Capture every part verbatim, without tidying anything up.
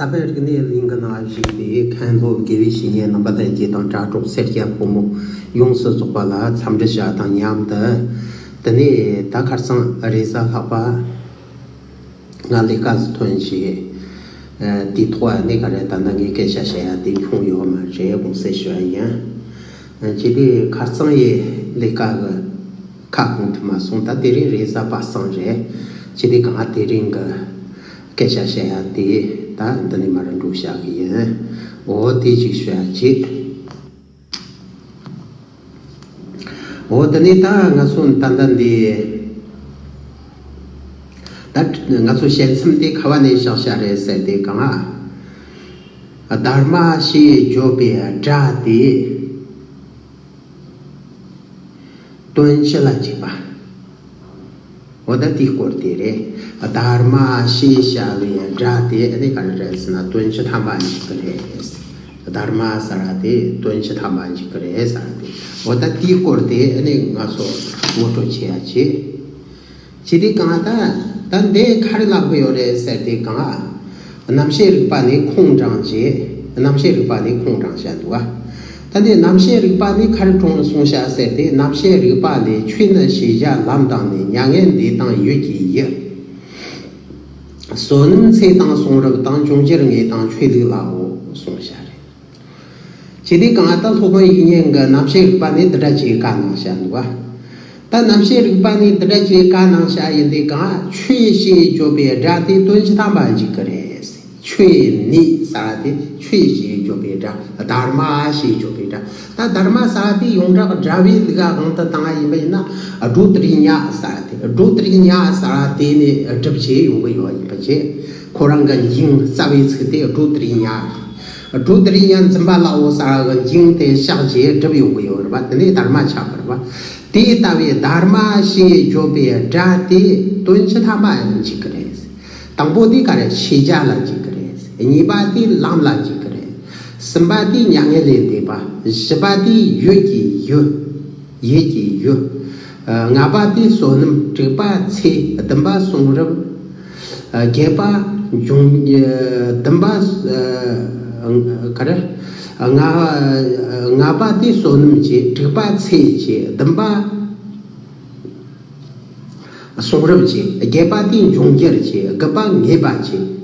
ཨ་ཕའི་རིག་གནས་གླིང་གི་ནང་བཞུགས་པའི་མཁན་སློབ་དགེ་བའི་བཤེས་གཉེན་རྣམ་པ་ལྷན་རྒྱས་དང་དྲ་གྲོགས་སེར་སྐྱ་ཕོ་མོ་ཡོངས་སུ་རྫོགས་པ་ལ་འཚམས་འདྲི་ཞུ་བ་དང་མཉམ་དུ། དེ་ནས་ད་ཁ་སང་རེས་གཟའ་ལྷག་པ་ང་ལས་ཀ་ཟིག་ཐོན་བྱས། ཨ། དེའི་ཐོག་ནས་ག་རེ་ད་ལྟ་ངས་སྐད་ཆ་བཤད་ཡ་དེ་ཁྱོན་ཡོད་མ་རེད། དགོངས་སེལ་ཞུ་བ་ཡིན། ཨ། བྱས་དུས་ཁ་སང་ཡི་ལས་ཀ་གི་ཁ་སྐོང་ཐུབ་མ་སོང་། ད་དེ་རིང་རེས་གཟའ་པ་སངས་རེད། བྱས་དུས་གང་དེ་རིང་གི་སྐད་ཆ་བཤད་ཡ་དེ་ད་འདི་ནས་མར་འགྲོ་བྱ་གི་ཡིན། འོ་དེ་ཅིག་ཞུ་ཡ་བྱེད། འོ་དེ་ནས་ད་ང་ཚོ་ད་ལྟ་འདི། ད་ང་ཚོ་བཤད་མཚམས་དེ་ག་བ་ནས་བཞག་བྱ་རེད་ཟེར་དུས་གང་། ཨ། དྷརྨ་ཞེས་བརྗོད་པའི་སྒྲ་དེ་དོན་སྤྱི་ལ་འཇུག་པ། འོ་ད་དེའི་སྐོར་དེ་རེད། དྷརྨ་ཞེས་བྱ་བའི་སྒྲ་དེ་ཨ་ནི་ག་རེ་རེད་ཟེར་ན་དོན་སྤྱི་ཐམ་པ་འཇུག་གི་རེད། དྷརྨ་ཟེར་བ་དེ་དོན་སྤྱི་ཐམ་པ་འཇུག་གི་རེད་ཟེར་བ་དེ། འོ་ད་དེའི་སྐོར་དེ་ཨ་ནི་ང་ཚོ་ངོ་སྤྲོད་བྱེད་ཡ་བྱེད། བྱས་དུས་གང་ད། ད་འདི་ག་རེ་ལབ་གི་ཡོད་རེད་ཟེར་དུས་གང་། རྣམ་ཤེས་རིག་པ་ནི་ཁུངས་དྲངས་བྱས། རྣམ་ཤེས་རིག་པ་ནི་ཁུངས་དྲངས་བྱས་འདུག་བ། ད་འདི་རྣམ་ཤེས་རིག་པ་ནི་ག་རེ་དྲངས་གསུངས་བྱ་ཟེར་ཏེ། རྣམ་ཤེས་རིག་པ་ལས་ཆོས་ནི་ཤེས་བྱ་ལམ་དང་ནི། མྱ་ངན་འདས་དང་ཡུལ་གྱི་ཡུལ། བསོད་ནམས་ཚེ་དང་གསུང་རབ་དང་། འབྱུང་འགྱུར་དངོས་དང་ཆོས་ལུགས་ལའོ་གསུངས་བྱ་རེད། བྱས་དུས་གང་ལྟར་སློབ་དཔོན་དབྱིག་གཉེན་གྱི་རྣམ་ཤེས་རིག་པ་ནི་འདི་འདྲ་ཅིག་བཀའ་གནང་བཞག་འདུག་བ། ད་རྣམ་ཤེས་རིག་པ་ནི་འདི་འདྲ་ཅིག་བཀའ་གནང་བཞག་ཡིན་དུས་གང་ཆོས་ཞེས་བརྗོད་པའི་སྒྲ་དེ་དོན་སྤྱི་ཐམ་པ་འཇུག་གི་རེད། ཆོས་ནི་ཟེར་བ་དེ་ཆོས་ཞེས་བརྗོད་པའི་སྒྲ། དྷརྨ་ཞེས་བརྗོད་པའི་སྒྲ། ད་དྷརྨ་ཟེར་བ་དེ་ཡོངས་གྲགས་སྒྲ་བའི་ལུགས་ལ་དབང་དུ་བཏང་བ་ཡིན་པ་ཡིན་ན། སྒྲོ་ཏྲི་ཉ་ཟེར་བ་དེ། སྒྲོ་ཏྲི་ཉ་ཟེར་བ་དེ་ནས་གྲུབ་བྱས་ཡོང་གི་ཡོད་ཡིན་པ་བྱས། ཁོ་རང་གི་འགྱིང་རྩ་བའི་ཚིག་དེ་སྒྲོ་ཏྲི་ཉ། སྒྲོ་ཏྲི་ཉ་འཛིན་པ་ལའོ་ཟེར་བ་གི་འགྱིང་དེ་གཤགས་རྗེས་གྲུབ་ཡོང་གི་ཡོད་རེད་པ། དེ་ནས་དྷརྨ་ཆགས་པ་རེད་པ། དེ་ལྟ་བུའི་དྷརྨ་ཞེས་བརྗོད་པའི་སྒྲ་དེ་དོན་སྤྱི་ཐམ་པ་འཇུག་གི་རེད། དང་པོ་དེ་ག་རེ། ཤེས་བྱ་ལ་འཇུག་གི་རེད། གཉིས་པ་དེ་ལམ་ལ་འཇུག་གི་རེད། གསུམ་པ་དེ་མྱ་ངན་ལས་འདས་པ། བཞི་པ་དེ་ཡུལ་གྱི་ཡུལ། ཡུལ་གྱི་ཡུལ། ལྔ་པ་དེ་བསོད་ནམས། དྲུག་པ་ཚེ། བདུན་པ་གསུང་རབ། བརྒྱད་པ་འབྱུང་། བདུན་པ། ག་རེ། ལྔ། ལྔ་པ་དེ་བསོད་ནམས་བྱས། དྲུག་པ་ཚེ་བྱས། བདུན་པ་གསུང་རབ་བྱས། བརྒྱད་པ་དེ་འབྱུང་འགྱུར་བྱས། དགུ་པ་ངེས་པ་བྱས།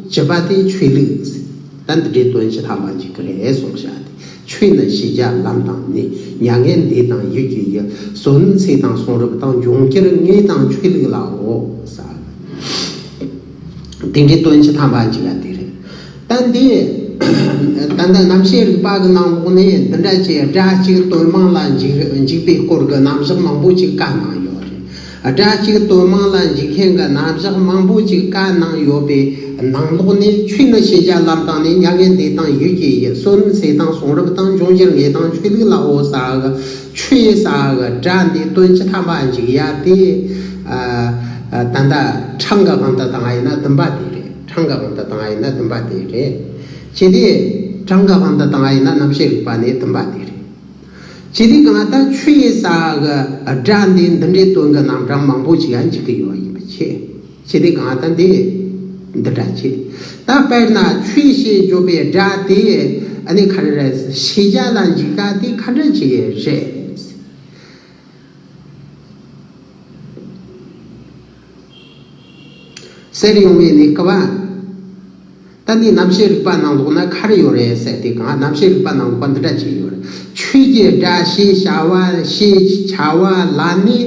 བཅུ་པ་དེ་ཆོས་ལུགས། ད་འདི་འདྲའི་དོན་སྤྱི་ཐམ་པ་འཇུག་གི་རེད་གསུངས་བཞག་སྟེ། ཆོས་ནི་ཤེས་བྱ་ལམ་དང་ནི། མྱ་ངན་འདས་དང་ཡུལ་གྱི་ཡུལ། བསོད་ནམས་ཚེ་དང་གསུང་རབ་དང་། འབྱུང་འགྱུར་དངོས་དང་ཆོས་ལུགས་ལའོ་ཟེར། དེ་འདྲའི་དོན་སྤྱི་ཐམ་པ་འཇུག་ཡ་དེ་རེད། ད་འདི། ད་ལྟ་རྣམ་ཤེས་རིག་པ་གི་ནང་ལོགས་ནས་འདི་འདྲ་ཅིག་སྒྲ་གཅིག་དོན་མང་ལ་འཇུག་འཇུག་པའི་སྐོར་གྱི་རྣམ་གཞག་མང་པོ་ཅིག་བཀའ་གནང་ཡོད་རེད། སྒྲ་གཅིག་དོན་མང་ལ་འཇུག་མཁན་གྱི་རྣམ་གཞག་མང་པོ་ཅིག་བཀའ་གནང་ཡོད་པའི་ནང་ལོགས་ནས། ཆོས་ནི་ཤེས་བྱ་ལམ་དང་ནི། མྱ་ངན་འདས་དང་ཡུལ་གྱི་ཡུལ། བསོད་ནམས་ཚེ་དང་གསུང་རབ་དང་། འབྱུང་འགྱུར་དངོས་དང་ཆོས་ལུགས་ལའོ་ཟེར་གི། ཆོས་ཟེར་གི་སྒྲ་འདི་དོན་སྤྱི་ཐམ་པ་འཇུག་ཡ་དེ། ཨ། ཨ། ད་ལྟ་གྲངས་ཀྱི་དབང་དུ་བཏང་བ་ཡིན་ན་བདུན་པ་དེ་རེད། གྲངས་ཀྱི་དབང་དུ་བཏང་བ་ཡིན་ན་བདུན་པ་དེ་རེད། བྱས་ཏེ་གྲངས་ཀྱི་དབང་དུ་བཏང་བ་ཡིན་ན་རྣམ་ཤེས་རིག་པ་ནི་བདུན་པ་དེ་རེད། བྱས་ཏེ་གང་ལྟར་ཆོས་ཟེར་གི་སྒྲ་འདི་འདི་འདྲའི་དོན་གྱི་རྣམ་གྲངས་མང་པོ་ཅིག་ཡང་འཇུག་གི་ཡོད་ཡིན་པ་བྱས། བྱས་ཏེ་གང་ལྟར་འདི་འདི་འདྲ་བྱས། ད་དཔེར་ན་ཆོས་ཞེས་བརྗོད་པའི་སྒྲ་དེ་ཨ་ནི་ག་རེ་རེད། ཤེས་བྱ་ལ་འཇུག་ག་དེ་ག་འདྲ་ཅིག་རེད། ཟེར་ཡོང་བའི་གནས་སྐབས། ད་འདི་རྣམ་ཤེས་རིག་པ་ནང་ལོགས་ན་ག་རེ་ཡོད་རེད་ཟེར་དུས་གང་། རྣམ་ཤེས་རིག་པ་ནང་ལོགས་པ་འདི་འདྲ་ཅིག་ཡོད་རེད། ཆོས་ཀྱི་སྒྲ་ཞེས་བྱ་བ་ཞེས་བྱ་བ་ལ་ནི།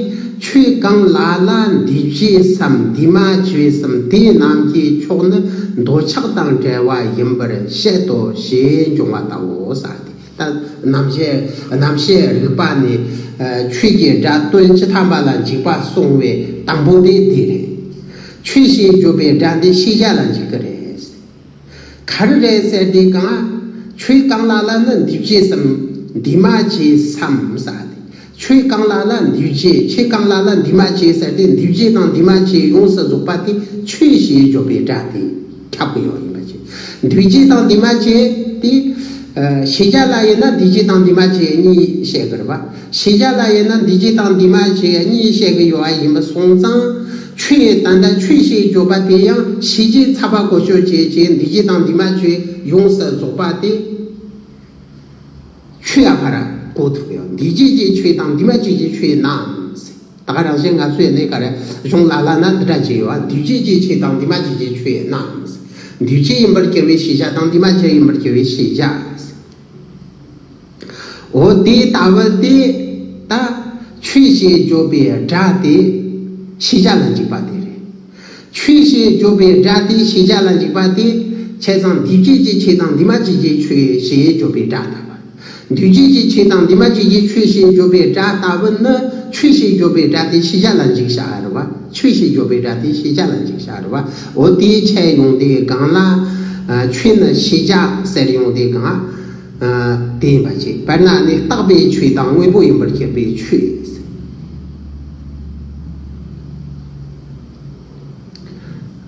ཆོས་གང་ལ་ལ་འདུས་བྱས་སམ། འདུས་མ་བྱས་སམ། དེ་རྣམས་ཀྱི་ཕྱོགས་ནི་འདོད་ཆགས་དང་བྲལ་བ་ཡིན་པར་བཤད་དོ་ཞེས་འབྱུང་བ་ལྟ་བུའོ་ཟེར་ཏེ། ད་རྣམ་ཤེས་རྣམ་ཤེས་རིག་པ་ནི། ཨ། ཆོས་ཀྱི་སྒྲ་དོན་སྤྱི་ཐམ་པ་ལ་འཇུག་པ་གསུངས་པའི་དང་པོ་དེ་དེ་རེད། ཆོས་ཞེས་བརྗོད་པའི་སྒྲ་འདི་ཤེས་བྱ་ལ་འཇུག་གི་རེད། ག་རེ་རེད་ཟེར་དུས་གང་། ཆོས་གང་ལ་ལ་ནི་འདུས་བྱས་སམ། འདུས་མ་བྱས་སམ་ཟེར་ཏེ། ཆོས་གང་ལ་ལ་འདུས་བྱས། ཆོས་གང་ལ་ལ་འདུས་མ་བྱས་ཟེར་ཏེ། འདུས་བྱས་དང་འདུས་མ་བྱས་ཡོངས་སུ་རྫོགས་པ་དེ་ཆོས་ཞེས་བརྗོད་པའི་སྒྲ་དེ་ཁྱབ་ཀྱི་ཡོད་ཡིན་པ་བྱས། འདུས་བྱས་དང་འདུས་མ་བྱས་དེ། ཨ། ཤེས་བྱ་ལ་ཡིན་ན་འདུས་བྱས་དང་འདུས་མ་བྱས་གཉིས་བཤད་ཀྱི་རེད་པ། ཤེས་བྱ་ལ་ཡིན་ན་འདུས་བྱས་དང་འདུས་མ་བྱས་གཉིས་བཤད་ཀྱི་ཡོད་པ་ཡིན་པ་སོང་ཙང་། ཆོས་ད་ལྟ་ཆོས་ཞེས་བརྗོད་པ་དེ་ཡང་ཤེས་བྱའི་ཚད་པ་གོ་ཆོད་བྱེད་ཅེས་འདུས་བྱས་དང་འདུས་མ་བྱས་ཡོངས་སུ་རྫོགས་པ་དེ། ཆོས་ཡ་ཕར་གོ་ཐུབ་ཡོད། འདུས་བྱས་ཀྱི་ཆོས་དང་འདུས་མ་བྱས་ཀྱི་ཆོས་རྣམས། ད་ག་རང་བཞིན་ང་ཚོས་གནས་ག་རེ་གཞུང་ལ་ལ་ན་འདི་འདྲ་བྱས་ཡོད། འདུས་བྱས་ཀྱི་ཆོས་དང་འདུས་མ་བྱས་ཀྱི་ཆོས་རྣམས། འདུས་བྱས་ཡིན་པར་གྱུར་པའི་ཤེས་བྱ་དང་འདུས་མ་བྱས་ཡིན་པར་གྱུར་པའི་ཤེས་བྱ། འོ་དེ་ལྟ་བུ་དེ་ད་ཆོས་ཞེས་བརྗོད་པའི་སྒྲ་དེ་ཤེས་བྱ་ལ་འཇུག་པ་དེ་རེད། ཆོས་ཞེས་བརྗོད་པའི་སྒྲ་དེ་ཤེས་བྱ་ལ་འཇུག་པ་དེ་བྱས་ཙང་འདུས་བྱས་ཀྱི་ཆོས་དང་འདུས་མ་བྱས་ཀྱི་ཆོས་ཞེས་བརྗོད་པའི་སྒྲ་ལྟ་བུ། འདུས་བྱས་ཀྱི་ཆོས་དང་འདུས་མ་བྱས་ཀྱི་ཆོས་ཞེས་བརྗོད་པའི་སྒྲ་ལྟ་བུ་ནི། ཆོས་ཞེས་བརྗོད་པའི་སྒྲ་དེ་ཤེས་བྱ་ལ་འཇུག་བྱ་རེད་བ། ཆོས་ཞེས་བརྗོད་པའི་སྒྲ་དེ་ཤེས་བྱ་ལ་འཇུག་བྱ་རེད་བ། འོ་དེའི་ཆེད་ཡོང་དེའི་སྒང་ལ། ཨ། ཆོས་ནི་ཤེས་བྱ་ཟེར་ཡོང་དེའི་སྒང་། ཨ། དེ་ཡིན་པ་ཅིག་དཔེར་ན་ནི་རྟག་པའི་ཆོས་དང་དངོས་པོ་ཡིན་པར་གྱུར་པའི་ཆོས།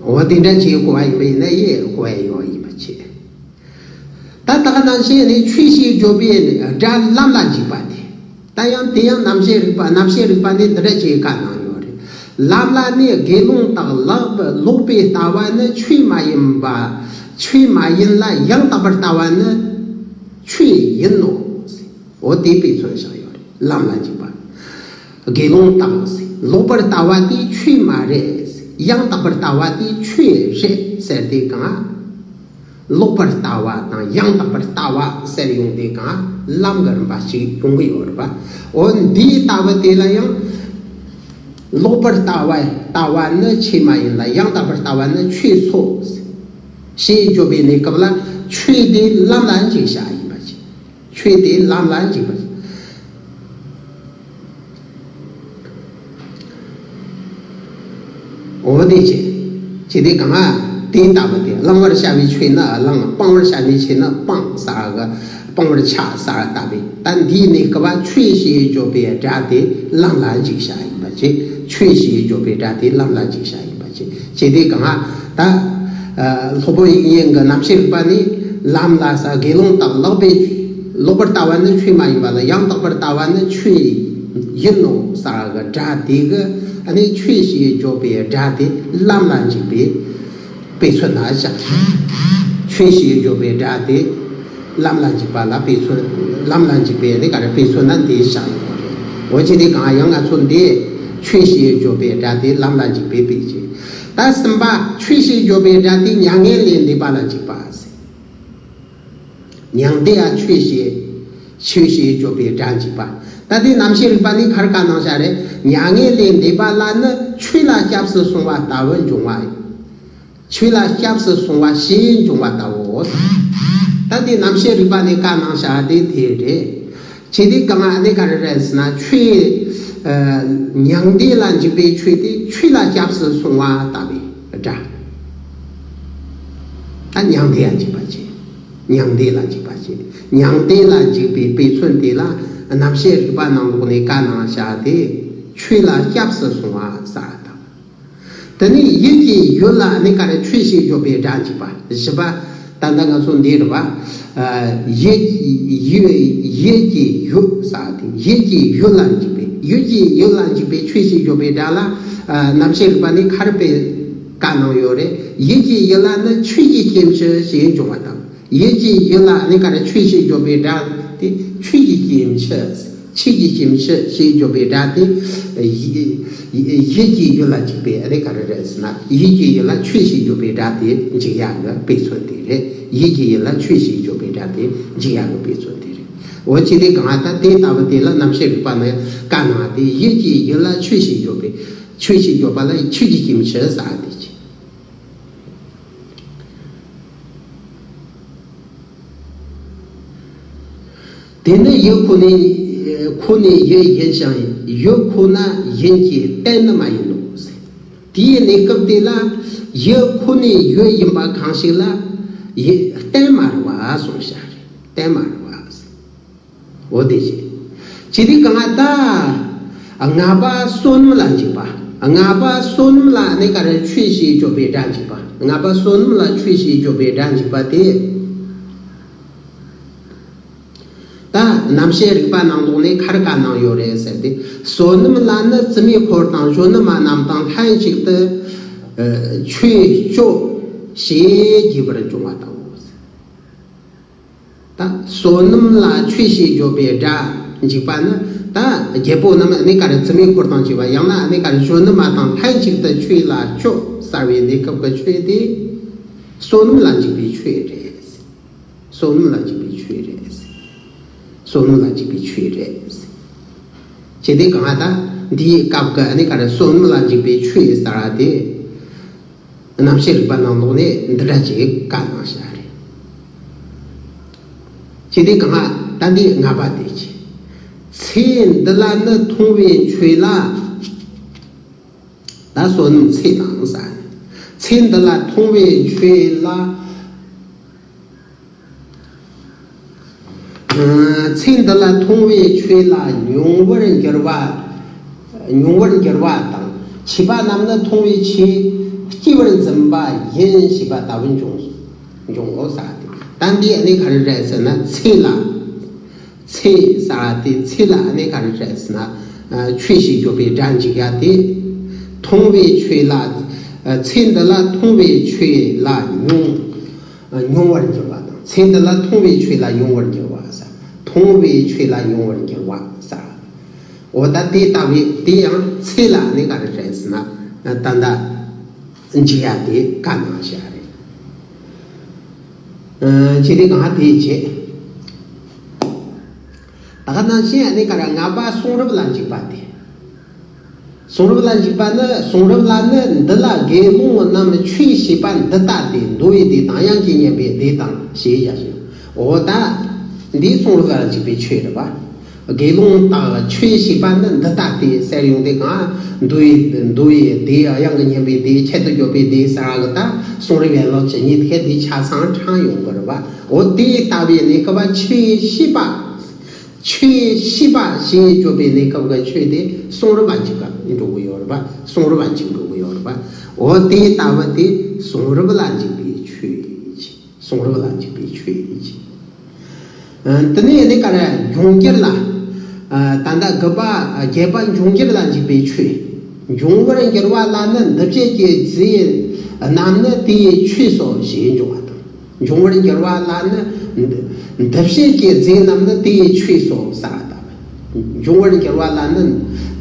འོ་དེ་འདྲ་ཅིག་གོ་བ་ཡིན་པ་ཡིན་ན་ཡེ་གོ་བ་ཡོད་ཡིན་པ་ཅིག་ད་ད་ག་ནང་བཞིན་ནི་ཆོས་ཞེས་བརྗོད་པའི་སྒྲ་ལམ་ལ་འཇུག་པ་དེ། ད་ཡང་དེ་ཡང་རྣམ་བཤད་རིག་པ། རྣམ་བཤད་རིག་པ་ནི་འདི་འདྲ་ཅིག་བཀའ་གནང་ཡོད་རེད། ལམ་ལ་ནི་དགེ་སློང་དག་ལག་ལོག་པའི་ལྟ་བ་ནི་ཆོས་མ་ཡིན་པ། ཆོས་མ་ཡིན་ལ་ཡང་དག་པར་ལྟ་བ་ནི་ཆོས་ཡིན་ནོ། འོ་དེ་དཔེ་མཚོན་བཞག་ཡོད་རེད། ལམ་ལ་འཇུག་པ། དགེ་སློང་དག་ལོག་པར་ལྟ་བ་དེ་ཆོས་མ་རེད། ཡང་དག་པར་ལྟ་བ་དེ་ཆོས་རེད་ཟེར་དེ་གང་། ལོག་པར་ལྟ་བ་དང་ཡང་དག་པར་ལྟ་བ་ཟེར་ཡོང་དེ་གང་ལམ་གྱི་རིམ་པ་ཞིག་ཡོང་གི་ཡོད་རེད་པ། འོ་འདིའི་ལྟ་བུ་དེ་ལ་ཡང་། ལོག་པར་ལྟ་བ་ལྟ་བ་ནི་ཆོས་མ་ཡིན་ལ་ཡང་དག་པར་ལྟ་བ་ནི་ཆོས་སོ། ཞེས་བརྗོད་པའི་གནས་སྐབས་ལ་ཆོས་དེ་ལམ་ལ་འཇུག་བྱ་ཡིན་པ་ཅིག་ཆོས་དེ་ལམ་ལ་འཇུག་པ་ཅིག་འོ་དེ་བྱས། ཇི་སྟེ་གང་། དེ་ལྟ་བུ་སྟེ། བླང་བར་བྱ་བའི་ཆོས་ནི་བླང་། སྤང་བར་བྱ་བའི་ཆོས་ནི་སྤང་ཟེར་གི། སྤང་བར་བྱ་ཟེར་ལྟ་བུའི། ད་འདིའི་གནས་སྐབས་ཆོས་ཞེས་བརྗོད་པའི་སྒྲ་དེ་ལམ་ལ་འཇུག་བྱ་ཡིན་པ་བྱས། ཆོས་ཞེས་བརྗོད་པའི་སྒྲ་དེ་ལམ་ལ་འཇུག་བྱ་ཡིན་པ་བྱས། ཇི་སྟེ་གང་། ད། ཨ། སློབ་དཔོན་དབྱིག་གཉེན་གྱི་རྣམ་བཤད་རིག་པ་ནི། ལམ་ལ་ཟེར་དགེ་སློང་དག་ལོག་པའི། ལོག་པར་ལྟ་བ་ནི་ཆོས་མ་ཡིན་པ་ལ་ཡང་དག་པར་ལྟ་བ་ནི་ཆོས་ཡིན་ནོ་ཟེར་གི་སྒྲ་དེ་གི། ཨ་ནི་ཆོས་ཞེས་བརྗོད་པའི་སྒྲ་དེ་ལམ་ལ་འཇུག་པའི་དཔེ་མཚོན་ན་བཞག་ཆོས་ཞེས་བརྗོད་པའི་སྒྲ་དེ་ལམ་ལ་འཇུག་པ་ལ་དཔེ་མཚོན། ལམ་ལ་འཇུག་པའི་ནི་ག་རེ་དཔེ་མཚོན་ན་འདི་བཞག་ཡོད་རེད། འོ་ཅི་སྟེ་གང་ཡང་ང་ཚོ་འདི་ཆོས་ཞེས་བརྗོད་པའི་སྒྲ་དེ་ལམ་ལ་འཇུག་པའི་དཔེ་བྱས། ད་གསུམ་པ་ཆོས་ཞེས་བརྗོད་པའི་སྒྲ་དེ་མྱ་ངན་ལས་འདས་པ་ལ་འཇུག་པ། མྱང་འདས་ཡ་ཆོས་ཞེས། ཆོས་ཞེས་བརྗོད་པའི་སྒྲ་འཇུག་པ། ད་དེ་རྣམ་བཤད་རིག་པ་ནི་ག་རེ་བཀའ་གནང་བཞག་རེད། མྱ་ངན་ལས་འདས་པ་ལ་ནི་ཆོས་ལ་སྐྱབས་སུ་སོང་བ་ལྟ་བུ་འབྱུང་བ་ཡིན། ཆོས་ལ་སྐྱབས་སུ་སོང་བ་ཞེས་འབྱུང་བ་ལྟ་བུའོ། ད་དེ་རྣམ་བཤད་རིག་པ་ནི་བཀའ་གནང་བཞག་དེ་དེ་རེད། ཇི་སྟེ་གང་ཨ་ནི་ག་རེ་རེད་ཟེར་ན་ཆོས། ཨ། མྱང་འདས་ལ་འཇུག་པའི་ཆོས་དེ་ཆོས་ལ་སྐྱབས་སུ་སོང་བ་ལྟ་བུའི་སྒྲ། ད་མྱང་འདས་ལ་འཇུག་པ་བྱེད། མྱང་འདས་ལ་འཇུག་པ་བྱེད། མྱང་འདས་ལ་འཇུག་པའི་དཔེ་མཚོན་དེ་ལ་རྣམ་བཤད་རིག་པ་ནང་ལོགས་ནས་བཀའ་གནང་བཞག་སྟེ། ཆོས་ལ་སྐྱབས་སུ་སོང་བ་ཟེར་དང་། དེ་ནས་ཡིད་ཀྱི་ཡུལ་ལ་ནི་ག་རེ་ཆོས་ཞེས་བརྗོད་པའི་སྒྲ་འཇུག་པ། བཞི་པ། ད་ལྟ་ང་ཚོ་འདི་རེད་པ། ཨ། ཡིད་ཡིད་ཡིད་ཀྱི་ཡུལ་ཟེར་དེ་ཡིད་ཀྱི་ཡུལ་ལ་འཇུག་པའི་ཡིད་ཀྱི་ཡུལ་ལ་འཇུག་པའི་ཆོས་ཞེས་བརྗོད་པའི་སྒྲ་ལ། ཨ། རྣམ་བཤད་རིག་པ་ནི་ག་རེ་དཔེ་བཀའ་གནང་ཡོད་རེད། ཡིད་ཀྱི་ཡུལ་ལ་ནི་ཆོས་ཀྱི་སྐྱེ་མཆེད་ཞེས་འབྱུང་བ་དང་། ཡིད་ཀྱི་ཡུལ་ལ་ནི་ག་རེ་ཆོས་ཞེས་བརྗོད་པའི་སྒྲ་དེ་ཆོས་ཀྱི་སྐྱེ་མཆེད། ཆོས་ཀྱི་སྐྱེ་མཆེད་ཞེས་བརྗོད་པའི་སྒྲ་དེ། ཡིད་ཡིད་ཀྱི་ཡུལ་ལ་འཇུག་པའི་ཨ་ནི་ག་རེ་རེད་ཟེར་ན་ཡིད་ཀྱི་ཡུལ་ལ་ཆོས་ཞེས་བརྗོད་པའི་སྒྲ་དེ་འཇུག་ཡག་གི་དཔེ་མཚོན་དེ་རེད། ཡིད་ཀྱི་ཡུལ་ལ་ཆོས་ཞེས་བརྗོད་པའི་སྒྲ་དེ་འཇུག་ཡག་གི་དཔེ་མཚོན་དེ་རེད། འོ་ཅི་སྟེ་གང་ད་དེ་ལྟ་བུ་དེ་ལ་རྣམ་བཤད་རིག་པ་ནི་བཀའ་གནང་སྟེ་ཡིད་ཀྱི་ཡུལ་ལ་ཆོས་ཞེས་བརྗོད་པའི་ཆོས་ཞེས་བརྗོད་པ་ལ་ཆོས་ཀྱི་སྐྱེ་མཆེད་ཟེར་དེ་ཅི། དེ་ནི་ཡུལ་ཁོ་ན་ཁོ་ན་ཡུལ་ཡིན་ཞིང་ཡུལ་ཁོ་ན་ཡིན་གྱི་རྟེན་ནི་མ་ཡིན་ནོ། དེའི་གནས་སྐབས་དེ་ལ་ཡུལ་ཁོ་ན་ཡུལ་ཡིན་པ་གང་ཞིག་ལ་ཡི་རྟེན་མ་རེད་པ་གསུངས་བཞག་རེད། རྟེན་མ་རེད་པ། འོ་དེ་བཞིན། ཇི་སྟེ་གང་ད། ལྔ་པ་བསོད་ནམས་ལ་འཇུག་པ། ལྔ་པ་བསོད་ནམས་ལ་ནི་ག་རེ་ཆོས་ཞེས་བརྗོད་པའི་སྒྲ་འཇུག་པ། ལྔ་པ་བསོད་ནམས་ལ་ཆོས་ཞེས་བརྗོད་པའི་སྒྲ་འཇུག་པ་དེ། ད་ རྣམ་བཤད་རིག་པ་ནང་ལོགས་ནས་ག་རེ་བཀའ་གནང་ཡོད་རེད་ཟེར་ཏེ། བསོད་ནམས་ལ་ནི་བཙུན་མོའི་འཁོར་དང་གཞོན་ནུ་མ་རྣམས་དང་ལྷན་ཅིག་ཏུ་ཆོས་སྤྱོད་ཞེས་བགྱི་བར་འབྱུང་བ་དང་། ད་བསོད་ནམས་ལ་ཆོས་ཞེས་བརྗོད་པའི་སྒྲ་འཇུག་པ་ནི། ད་རྒྱལ་པོ་རྣམས་ཨ་ནི་ག་རེ་བཙུན་མོའི་འཁོར་དང་བཅས་པ། ཡང་ན་ཨ་ནི་ག་རེ་གཞོན་ནུ་མ་དང་ལྷན་ཅིག་ཏུ་ཆོས་ལ་སྤྱོད་ཟེར་བའི་གནས་སྐབས་ཀྱི་ཆོས་དེ་བསོད་ནམས་ལ་འཇུག་པའི་ཆོས་རེད། བསོད་ནམས་ལ་འཇུག་པའི་ཆོས་རེད། བསོད་ནམས་ལ་འཇུག་པའི་ཆོས་རེད། ཅེས་དེ་གང་ལྟར་འདིའི་སྐབས་ཀྱི་ཨ་ནི་ག་རེ་བསོད་ནམས་ལ་འཇུག་པའི་ཆོས་ཟེར་བ་དེ། རྣམ་བཤད་རིག་པ་ནང་ལོགས་ནས་འདི་འདྲ་ཅིག་བཀའ་གནང་བཞག་རེད། ཅི་སྟེ་གང་། ད་འདི་ལྔ་པ་དེ་ཅི། ཚེ་འདི་ལ་ནི་མཐོང་བའི་ཆོས་ལ། ད་བསོད་ནམས་ཚེ་དང་ས། ཚེ་འདི་ལ་མཐོང་བའི་ཆོས་ལ། ཚེ་འདི་ལ་མཐོང་བའི་ཆོས་ལ་མྱོང་བར་འགྱུར་བ། མྱོང་བར་འགྱུར་བ་དང་། ཕྱིས་པ་རྣམས་ནི་མཐོང་བའི་ཆོས་སྐྱེ་བར་འཛིན་པ་ཡིན་ཞེས་པ་ལྟ་བུ་འབྱུང་འབྱུང་ངོ་ས་སྟེ། ད་འདི་ཨ་ནི་ག་རེ་རེད་ཟེར་ན། ཚེ་ལ། ཚེ་ཟེར་བ་དེ་ཚེ་ལ་ཨ་ནི་ག་རེ་རེད་ཟེར་ན། ཆོས་ཞེས་བརྗོད་པའི་སྒྲ་འཇུག་ཡ་དེ། མཐོང་བའི་ཆོས་ལ། ཚེ་འདི་ལ་མཐོང་བའི་ཆོས་ལ་མྱོང་། མྱོང་བར་འགྱུར་བ་དང་། ཚེ་འདི་ལ་མཐོང་བའི་ཆོས་ལ་མྱོང་བར་འགྱུར་བ་ས། མཐོང་བའི་ཆོས་ལ་མྱོང་བར་འགྱུར་བ་ས། འོ་ད་དེ་ལྟ་བུའི་དེ་ཡང་ཚེ་ལ་ནི་ག་རེ་རེད་ཟེར་ན། ད་ལྟ་འཇུག་ཡ་དེ་བཀའ་གནང་བཞག་རེད། ཅི་སྟེ་གང་དེའི་རྗེས། ད་ག་ནང་བཞིན་ནི་ག་རེ་ལྔ་པ་གསུང་རབ་ལ་འཇུག་པ་དེ། གསུང་རབ་ལ་འཇུག་པ་ནི། གསུང་རབ་ལ་ནི་འདི་ལ་དགེ་སློང་རྣམས་ཆོས་བྱེད་པ་འདི་ལྟ་སྟེ། འདུལ་བའི་སྡེ་དང་། དབྱངས་ཀྱིས་སྙན་པའི་སྡེ་དང་ཞེས་བྱ་ཞིང་། འོ་ད་འདིའི་གསུང་རབ་ལ་འཇུག་པའི་ཆོས་རེད་པ། དགེ་སློང་དག་ཆོས་བྱེད་པ་ནི་འདི་ལྟ་སྟེ་ཟེར་ཡོང་དུས་གང་། འདུལ་བའི་འདུལ་བའི་སྡེ། དབྱངས་ཀྱིས་སྙན་པའི་སྡེ། ཁྱད་དུ་གྱུར་པའི་སྡེ་ཟེར་བ་གི་ད་གསུང་རབ་ཡན་ལག་བཅུ་གཉིས་དེ་དེ་ཆ་ཚང་དྲངས་ཡོང་གི་རེད་པ། འོ་དེ་ལྟ་བུའི་གནས་སྐབས་ཆོས་བྱེད་པ། ཆོས་བྱེད་པ་ཞེས་བརྗོད་པའི་གནས་སྐབས་ཀྱི་ཆོས་དེ་གསུང་རབ་ལ་འཇུག་པ་འགྲོ་གི་ཡོད་རེད་པ། གསུང་རབ་ལ་འཇུག་འགྲོ་གི་ཡོད་རེད་པ། འོ་དེ་ལྟ་བུ་དེ་གསུང་རབ་ལ་འཇུག་པའི་ཆོས་ཡིན། གསུང་རབ་ལ་འཇུག་པའི་ཆོས་ཡིན། དེ་ནས་དེ་གར་འབྱུང་འགྱུར་ལ། ད་ལྟ་དགུ་པ་བརྒྱད་པ་འབྱུང་འགྱུར་ལ་འཇུག་པའི་ཆོས། འབྱུང་བར་འགྱུར་བ་ལ་ནི་འདུ་བྱེད་ཀྱི་རྫས་རྣམས་ནི་དེའི་ཆོས་སོ་ཞེས་འབྱུང་བ་དང་། འབྱུང་བར་འགྱུར་བ་ལ་ནི་འདུ་བྱེད་ཀྱི་རྫས་རྣམས་ནི་དེའི་ཆོས་སོ་ཟེར་བ་དང་། འབྱུང་བར་འགྱུར་བ་ལ་ནི་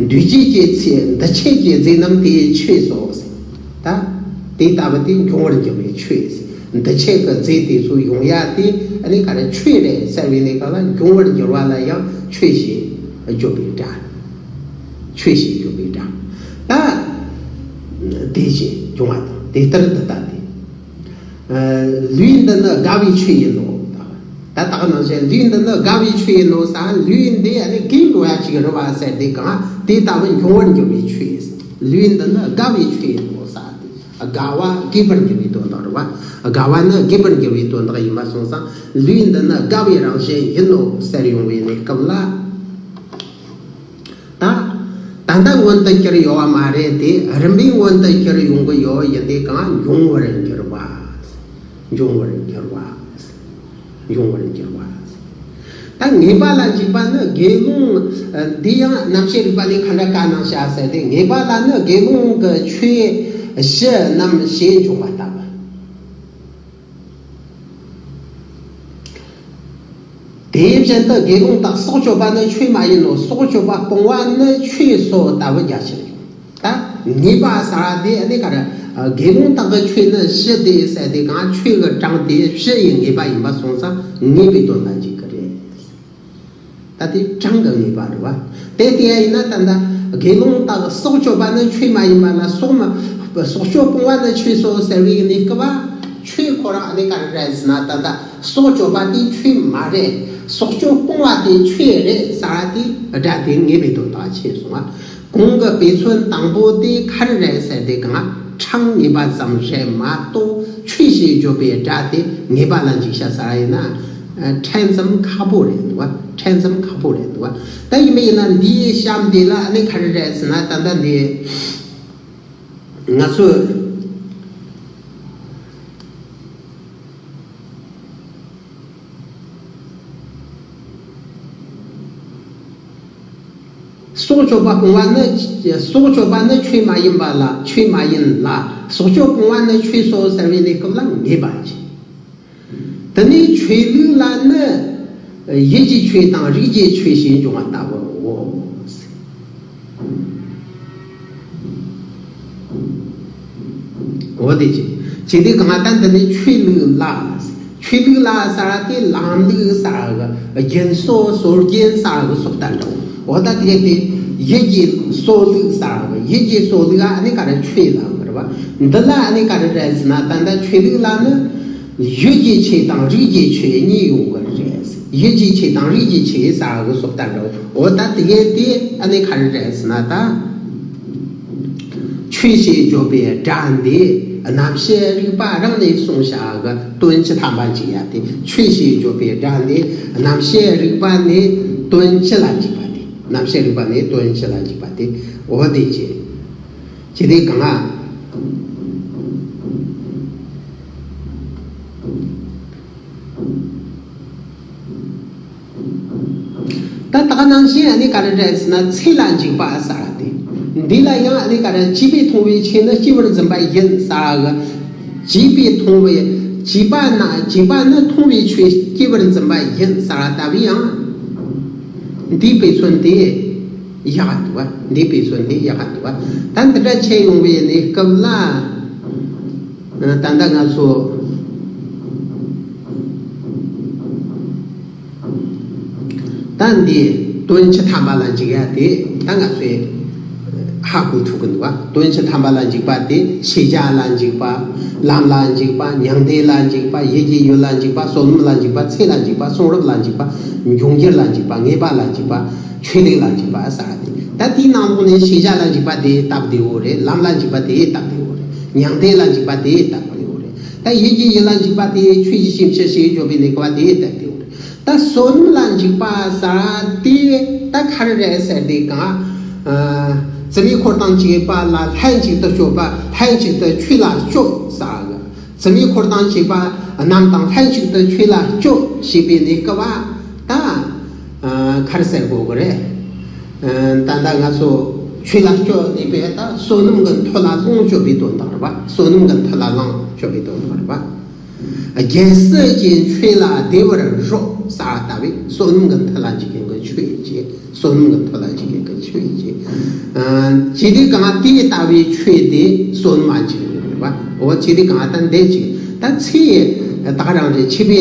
འདུ་བྱེད་ཀྱི་ཚེ། འདུ་བྱེད་ཀྱི་རྫས་རྣམས་དེའི་ཆོས་སོ་ཟེར། ད་དེ་ལྟ་བུ་དེ་འབྱུང་བར་འགྱུར་བའི་ཆོས་ཟེར། འདུ་བྱེད་ཀྱི་རྫས་དེ་ཚོ་ཡོང་ཡ་དེ་ཨ་ནི་ག་རེ་ཆོས་རེད་ཟེར་བའི་གནས་སྐབས་ལ། འབྱུང་བར་འགྱུར་བ་ལ་ཡང་ཆོས་ཞེས་བརྗོད་པའི་སྒྲ། ཆོས་ཞེས་བརྗོད་པའི་སྒྲ། ད་དེ་བཞིན་འབྱུང་བ་དང་། དེ་ལྟར་འདི་ལྟ་སྟེ། ལུས་འདི་ནི་དགའ་བའི་ཆོས་ཡིན་ནོ། ད་ད་ག་ནང་བཞིན་ལུས་འདི་ནི་དགའ་བའི་ཆོས་ཡིན་ནོ་ཟེར། ལུས་འདི་ཨ་ནི་དགེ་འགྲོ་ཡ་ཅིག་རེད་བ་ཟེར་དེ་གང་། དེ་ལྟ་བུ་འབྱུང་བར་འགྱུར་བའི་ཆོས། ལུས་འདི་ནི་དགའ་བའི་ཆོས་ཡིན་ནོ་ཟེར་དེ། དགའ་བ་དགེ་བར་འགྱུར་བའི་དོན་དག་རེད་བ། དགའ་བ་ནི་དགེ་བར་འགྱུར་བའི་དོན་དག་ཡིན་པ་སོང་ཙང་། ལུས་འདི་ནི་དགའ་བའི་རང་བཞིན་ཡིན་ནོ་ཟེར་ཡོང་བའི་གནས་སྐབས་ལ། ད་ད་ལྟ་མངོན་དུ་གྱུར་ཡོད་བ་མ་རེད་དེ། རིམ་པས་མངོན་དུ་གྱུར་ཡོང་གི་ཡོད། ཡིན་དེ་གང་འབྱུང་བར་འགྱུར་བ། འབྱུང་བར་འགྱུར་བ། འབྱུང་བར་འགྱུར་བ། ད་ངེས་པ་ལ་འཇུག་པ་ནི་དགེ་སློང་། འདི་ཡང་རྣམ་བཤད་རིག་པ་ལས་ག་འདྲ་བཀའ་གནང་བཞག་ཟེར་ཏེ། ངེས་པ་ལ་ནི་དགེ་སློང་གི་ཆོས་བཞི་རྣམས་ཞེས་འཇོག་པ་ལྟ་བུ། དེ་བཞིན་དུ་དགེ་སློང་དག་སྲོག་གཅོད་པ་ནི་ཆོས་མ་ཡིན་ནོ། སྲོག་གཅོད་པ་སྤོང་བ་ནི་ཆོས་སོ་ལྟ་བུ་རྒྱ་ཆེར་འཇུག་ད་ངེས་པ་ཟེར་བ་དེ་ཨ་ནི་ག་རེ། དགེ་སློང་དག་གི་ཆོས་ནི་བཞི་དེ་ཟེར་དེ་གང་ཆོས་ཀྱི་གྲངས་དེ་བཞི་ཡི་ངེས་པ་ཡིན་པ་སོང་ཙང་ངེས་པའི་དོན་ལ་འཇུག་གི་རེད། ད་དེ་གྲངས་ཀྱི་ངེས་པ་རེད་བ། དེ་དེ་ཡིན་ན་ད་ལྟ་དགེ་སློང་དག་སྲོག་གཅོད་པ་ནི་ཆོས་མ་ཡིན་པ་ལ། སྲོག་མ་སྲོག་གཅོད་སྤོང་བ་ནི་ཆོས་སོ་ཟེར་བའི་གནས་སྐབས་ཆོས་ཁོ་རང་ཨ་ནི་ག་རེ་རེད་ཟེར་ན། ད་ལྟ་སྲོག་གཅོད་པ་དེ་ཆོས་མ་རེད། སྲོག་གཅོད་སྤོང་བ་དེ་ཆོས་རེད་ཟེར་བ་དེ་སྒྲ་དེ་ངེས་པའི་དོན་དག་ཕྱིན་སོང་བ། གོང་གི་དཔེ་མཚོན་དང་པོ་དེ་ག་རེ་རེད་ཟེར་དེ་གང་གྲངས་ངེས་པ་ཙམ་རེད་མ་གཏོགས། ཆོས་ཞེས་བརྗོད་པའི་སྒྲ་དེ་ངེས་པ་ལ་འཇུག་བྱ་ཟེར་ཡིན་ན། ཕྲན་ཙམ་ཁག་པོ་རེད་འདུག་བ། ཕྲན་ཙམ་ཁག་པོ་རེད་འདུག་བ། ད་ཡིན་པ་ཡིན་ན་འདིའི་གཤམ་དེ་ལ་ཨ་ནི་ག་རེ་རེད་ཟེར་ན། ད་ལྟ་འདི་ང་ཚོས། སྲོག་གཅོད་པ་སྤོང་བ་ནི། སྲོག་གཅོད་པ་ནི་ཆོས་མ་ཡིན་པ་ལ། ཆོས་མ་ཡིན་ལ། སྲོག་གཅོད་སྤོང་བ་ནི་ཆོས་སོ་ཟེར་བའི་གནས་སྐབས་ལ་ངེས་པ་བྱེད། དེ་ནས་ཆོས་ལུགས་ལ་ནི་ཡིད་ཀྱི་ཆོས་དང་རིགས་ཀྱི་ཆོས་ཞེས་འབྱུང་བ་ལྟ་བུའོ། འོ་དེ་ཅི། ཅི་སྟེ་གང་ལྟར་འདི་ནི་ཆོས་ལུགས་ལ། ཆོས་ལུགས་ལ་ཟེར་བ་དེ་ལམ་ལུགས་ཟེར་བ་གི་རྒྱུན་སྲོལ་སྲོལ་རྒྱུན་ཟེར་བ་གི་སོགས་ལྟར་འདྲ་བོ། འོ་ད་དེ་དེ་ཡིད་ཀྱི་སྲོལ་ལུགས་ཟེར་བ་གི་ཡིད་ཀྱི་སྲོལ་ལུགས་ཨ་ནི་ག་རེ་ཆོས་ལ་གི་རེད་བ། འདི་ལ་ཨ་ནི་ག་རེ་རེད་ཟེར་ན། ད་ལྟ་ཆོས་ལུགས་ལ་ནི་ཡུལ་གྱི་ཆོས་དང་རིགས་ཀྱི་ཆོས་གཉིས་ཡོད་གི་རེད། ཡུལ་གྱི་ཆོས་དང་རིགས་ཀྱི་ཆོས་ཟེར་བ་གི་སོགས་ལྟར་འདྲ་བོ། འོ་ད་དེ་དེ་ཨ་ནི་ག་རེ་རེད་ཟེར་ན་ད། ཆོས་ཞེས་བརྗོད་པའི་སྒྲ་འདི་རྣམ་བཤད་རིག་པ་རང་ནས་གསུངས་བཞག་གི་དོན་སྤྱི་དམ་པ་འཇུག་ཡ་དེ། ཆོས་ཞེས་བརྗོད་པའི་སྒྲ་འདི་རྣམ་བཤད་རིག་པ་ནས་དོན་སྤྱི་ལ་འཇུག་པ་དེ། རྣམ་བཤད་རིག་པ་ནས་དོན་སྤྱི་ལ་འཇུག་པ་དེ། འོ་དེ་ཅི། ཅི་སྟེ་གང་། ད་ད་ག་ནང་བཞིན་ཨ་ནི་ག་རེ་རེད་ཟེར་ན། ཚེ་ལ་འཇུག་པ་ཟེར་བ་དེ། འདི་ལ་ཡང་ཨ་ནི་ག་རེ། བྱས་པས་མཐོང་བའི་ཆོས་ནི་སྐྱེ་བར་འཛིན་པ་ཡིན་ཟེར་བ་གི། བྱས་པས་མཐོང་བའི། བྱས་པ་ན། བྱས་པ་ནི་མཐོང་བའི་ཆོས་སྐྱེ་བར་འཛིན་པ་ཡིན་ཟེར་བ་ལྟ་བུ་ཡང་། འདིའི་དཔེ་མཚོན་དེ་ཡག་ག་འདུག་བ། འདིའི་དཔེ་མཚོན་དེ་ཡག་ག་འདུག་བ། ད་འདི་འདྲ་བྱས་ཡོང་བའི་གནས་སྐབས་ལ། ད་ལྟ་ང་ཚོ་ད་འདི་དོན་སྤྱི་དམ་པ་ལ་འཇུག་ཡ་དེ་ད་ང་ཚོས་ཧ་གོ་ཐུབ་ཀྱི་འདུག་བ། དོན་སྤྱི་དམ་པ་ལ་འཇུག་པ་དེ་ཤེས་བྱ་ལ་འཇུག་པ། ལམ་ལ་འཇུག་པ། མྱང་འདས་ལ་འཇུག་པ། ཡིད་ཀྱི་ཡུལ་ལ་འཇུག་པ། བསོད་ནམས་ལ་འཇུག་པ། ཚེ་ལ་འཇུག་པ། གསུང་རབ་ལ་འཇུག་པ། འབྱུང་འགྱུར་ལ་འཇུག་པ། ངེས་པ་ལ་འཇུག་པ། ཆོས་ལུགས་ལ་འཇུག་པ་ཟེར་བ་དེ། ད་དེའི་ནང་ལོགས་ནས་ཤེས་བྱ་ལ་འཇུག་པ་དེ་སྟབས་བདེ་བོ་རེད། ལམ་ལ་འཇུག་པ་དེ་སྟབས་བདེ་བོ་རེད། མྱང་འདས་ལ་འཇུག་པ་དེ་སྟབས་བདེ་བོ་རེད། ད་ཡིད་ཀྱི་ཡུལ་ལ་འཇུག་པ་དེ་ཆོས་ཀྱི་སེམས་ཤེས་ཞེས་བརྗོད་པའི་གནས་སྐབས་དེ་སྟབས་བདེ་བོ་རེད། ད་བསོད་ནམས་ལ་འཇུག་པ་ཟེར་བ་དེ་ད་ག་རེ་རེད་ཟེར་དུས་གང་། ཨ། བཙུན་མོའི་འཁོར་དང་བཅས་པ་ལ་ལྷན་ཅིག་ཏུ་སྤྱོད་པ། ལྷན་ཅིག་ཏུ་ཆོས་ལ་སྤྱོད་ཟེར་བ་གི། བཙུན་མོའི་འཁོར་དང་བཅས་པ་རྣམས་དང་ལྷན་ཅིག་ཏུ་ཆོས་ལ་སྤྱོད་ཞེས་པའི་གནས་སྐབས་ད། ཨ། ག་རེ་ཟེར་དགོས་ཀྱི་རེད། ཨ། ད་ལྟ་ང་ཚོ་ཆོས་ལ་སྤྱོད་ནས་པས་ད་བསོད་ནམས་ཀྱི་མཐུ་ལ་ལོངས་སྤྱོད་པའི་དོན་དག་རེད་པ། བསོད་ནམས་ཀྱི་མཐུ་ལ་ལོངས་སྤྱོད་པའི་དོན་དག་རེད་པ། རྒྱལ་སྲིད་ཀྱི་ཆོས་ལ་བདེ་བར་རོགས་ཟེར་བ་ལྟ་བུའི་བསོད་ནམས་ཀྱི་མཐུ་ལ་འཇུག་མཁན་གྱི་ཆོས་ཀྱི། བསོད་ནམས་ཀྱི་མཐུ་ལ་འཇུག་མཁན་གྱི་ཆོས་ཀྱི། ཨ། ཇི་སྟེ་གང་དེ་ལྟ་བུའི་ཆོས་དེ་བསོད་ནམས་ལ་འཇུག་རེད་པ། འོ་ཇི་སྟེ་གང་ལྟར་འདས་ཅིག་ད་ཚེ་ད་ག་རང་རེད། བྱས་པས་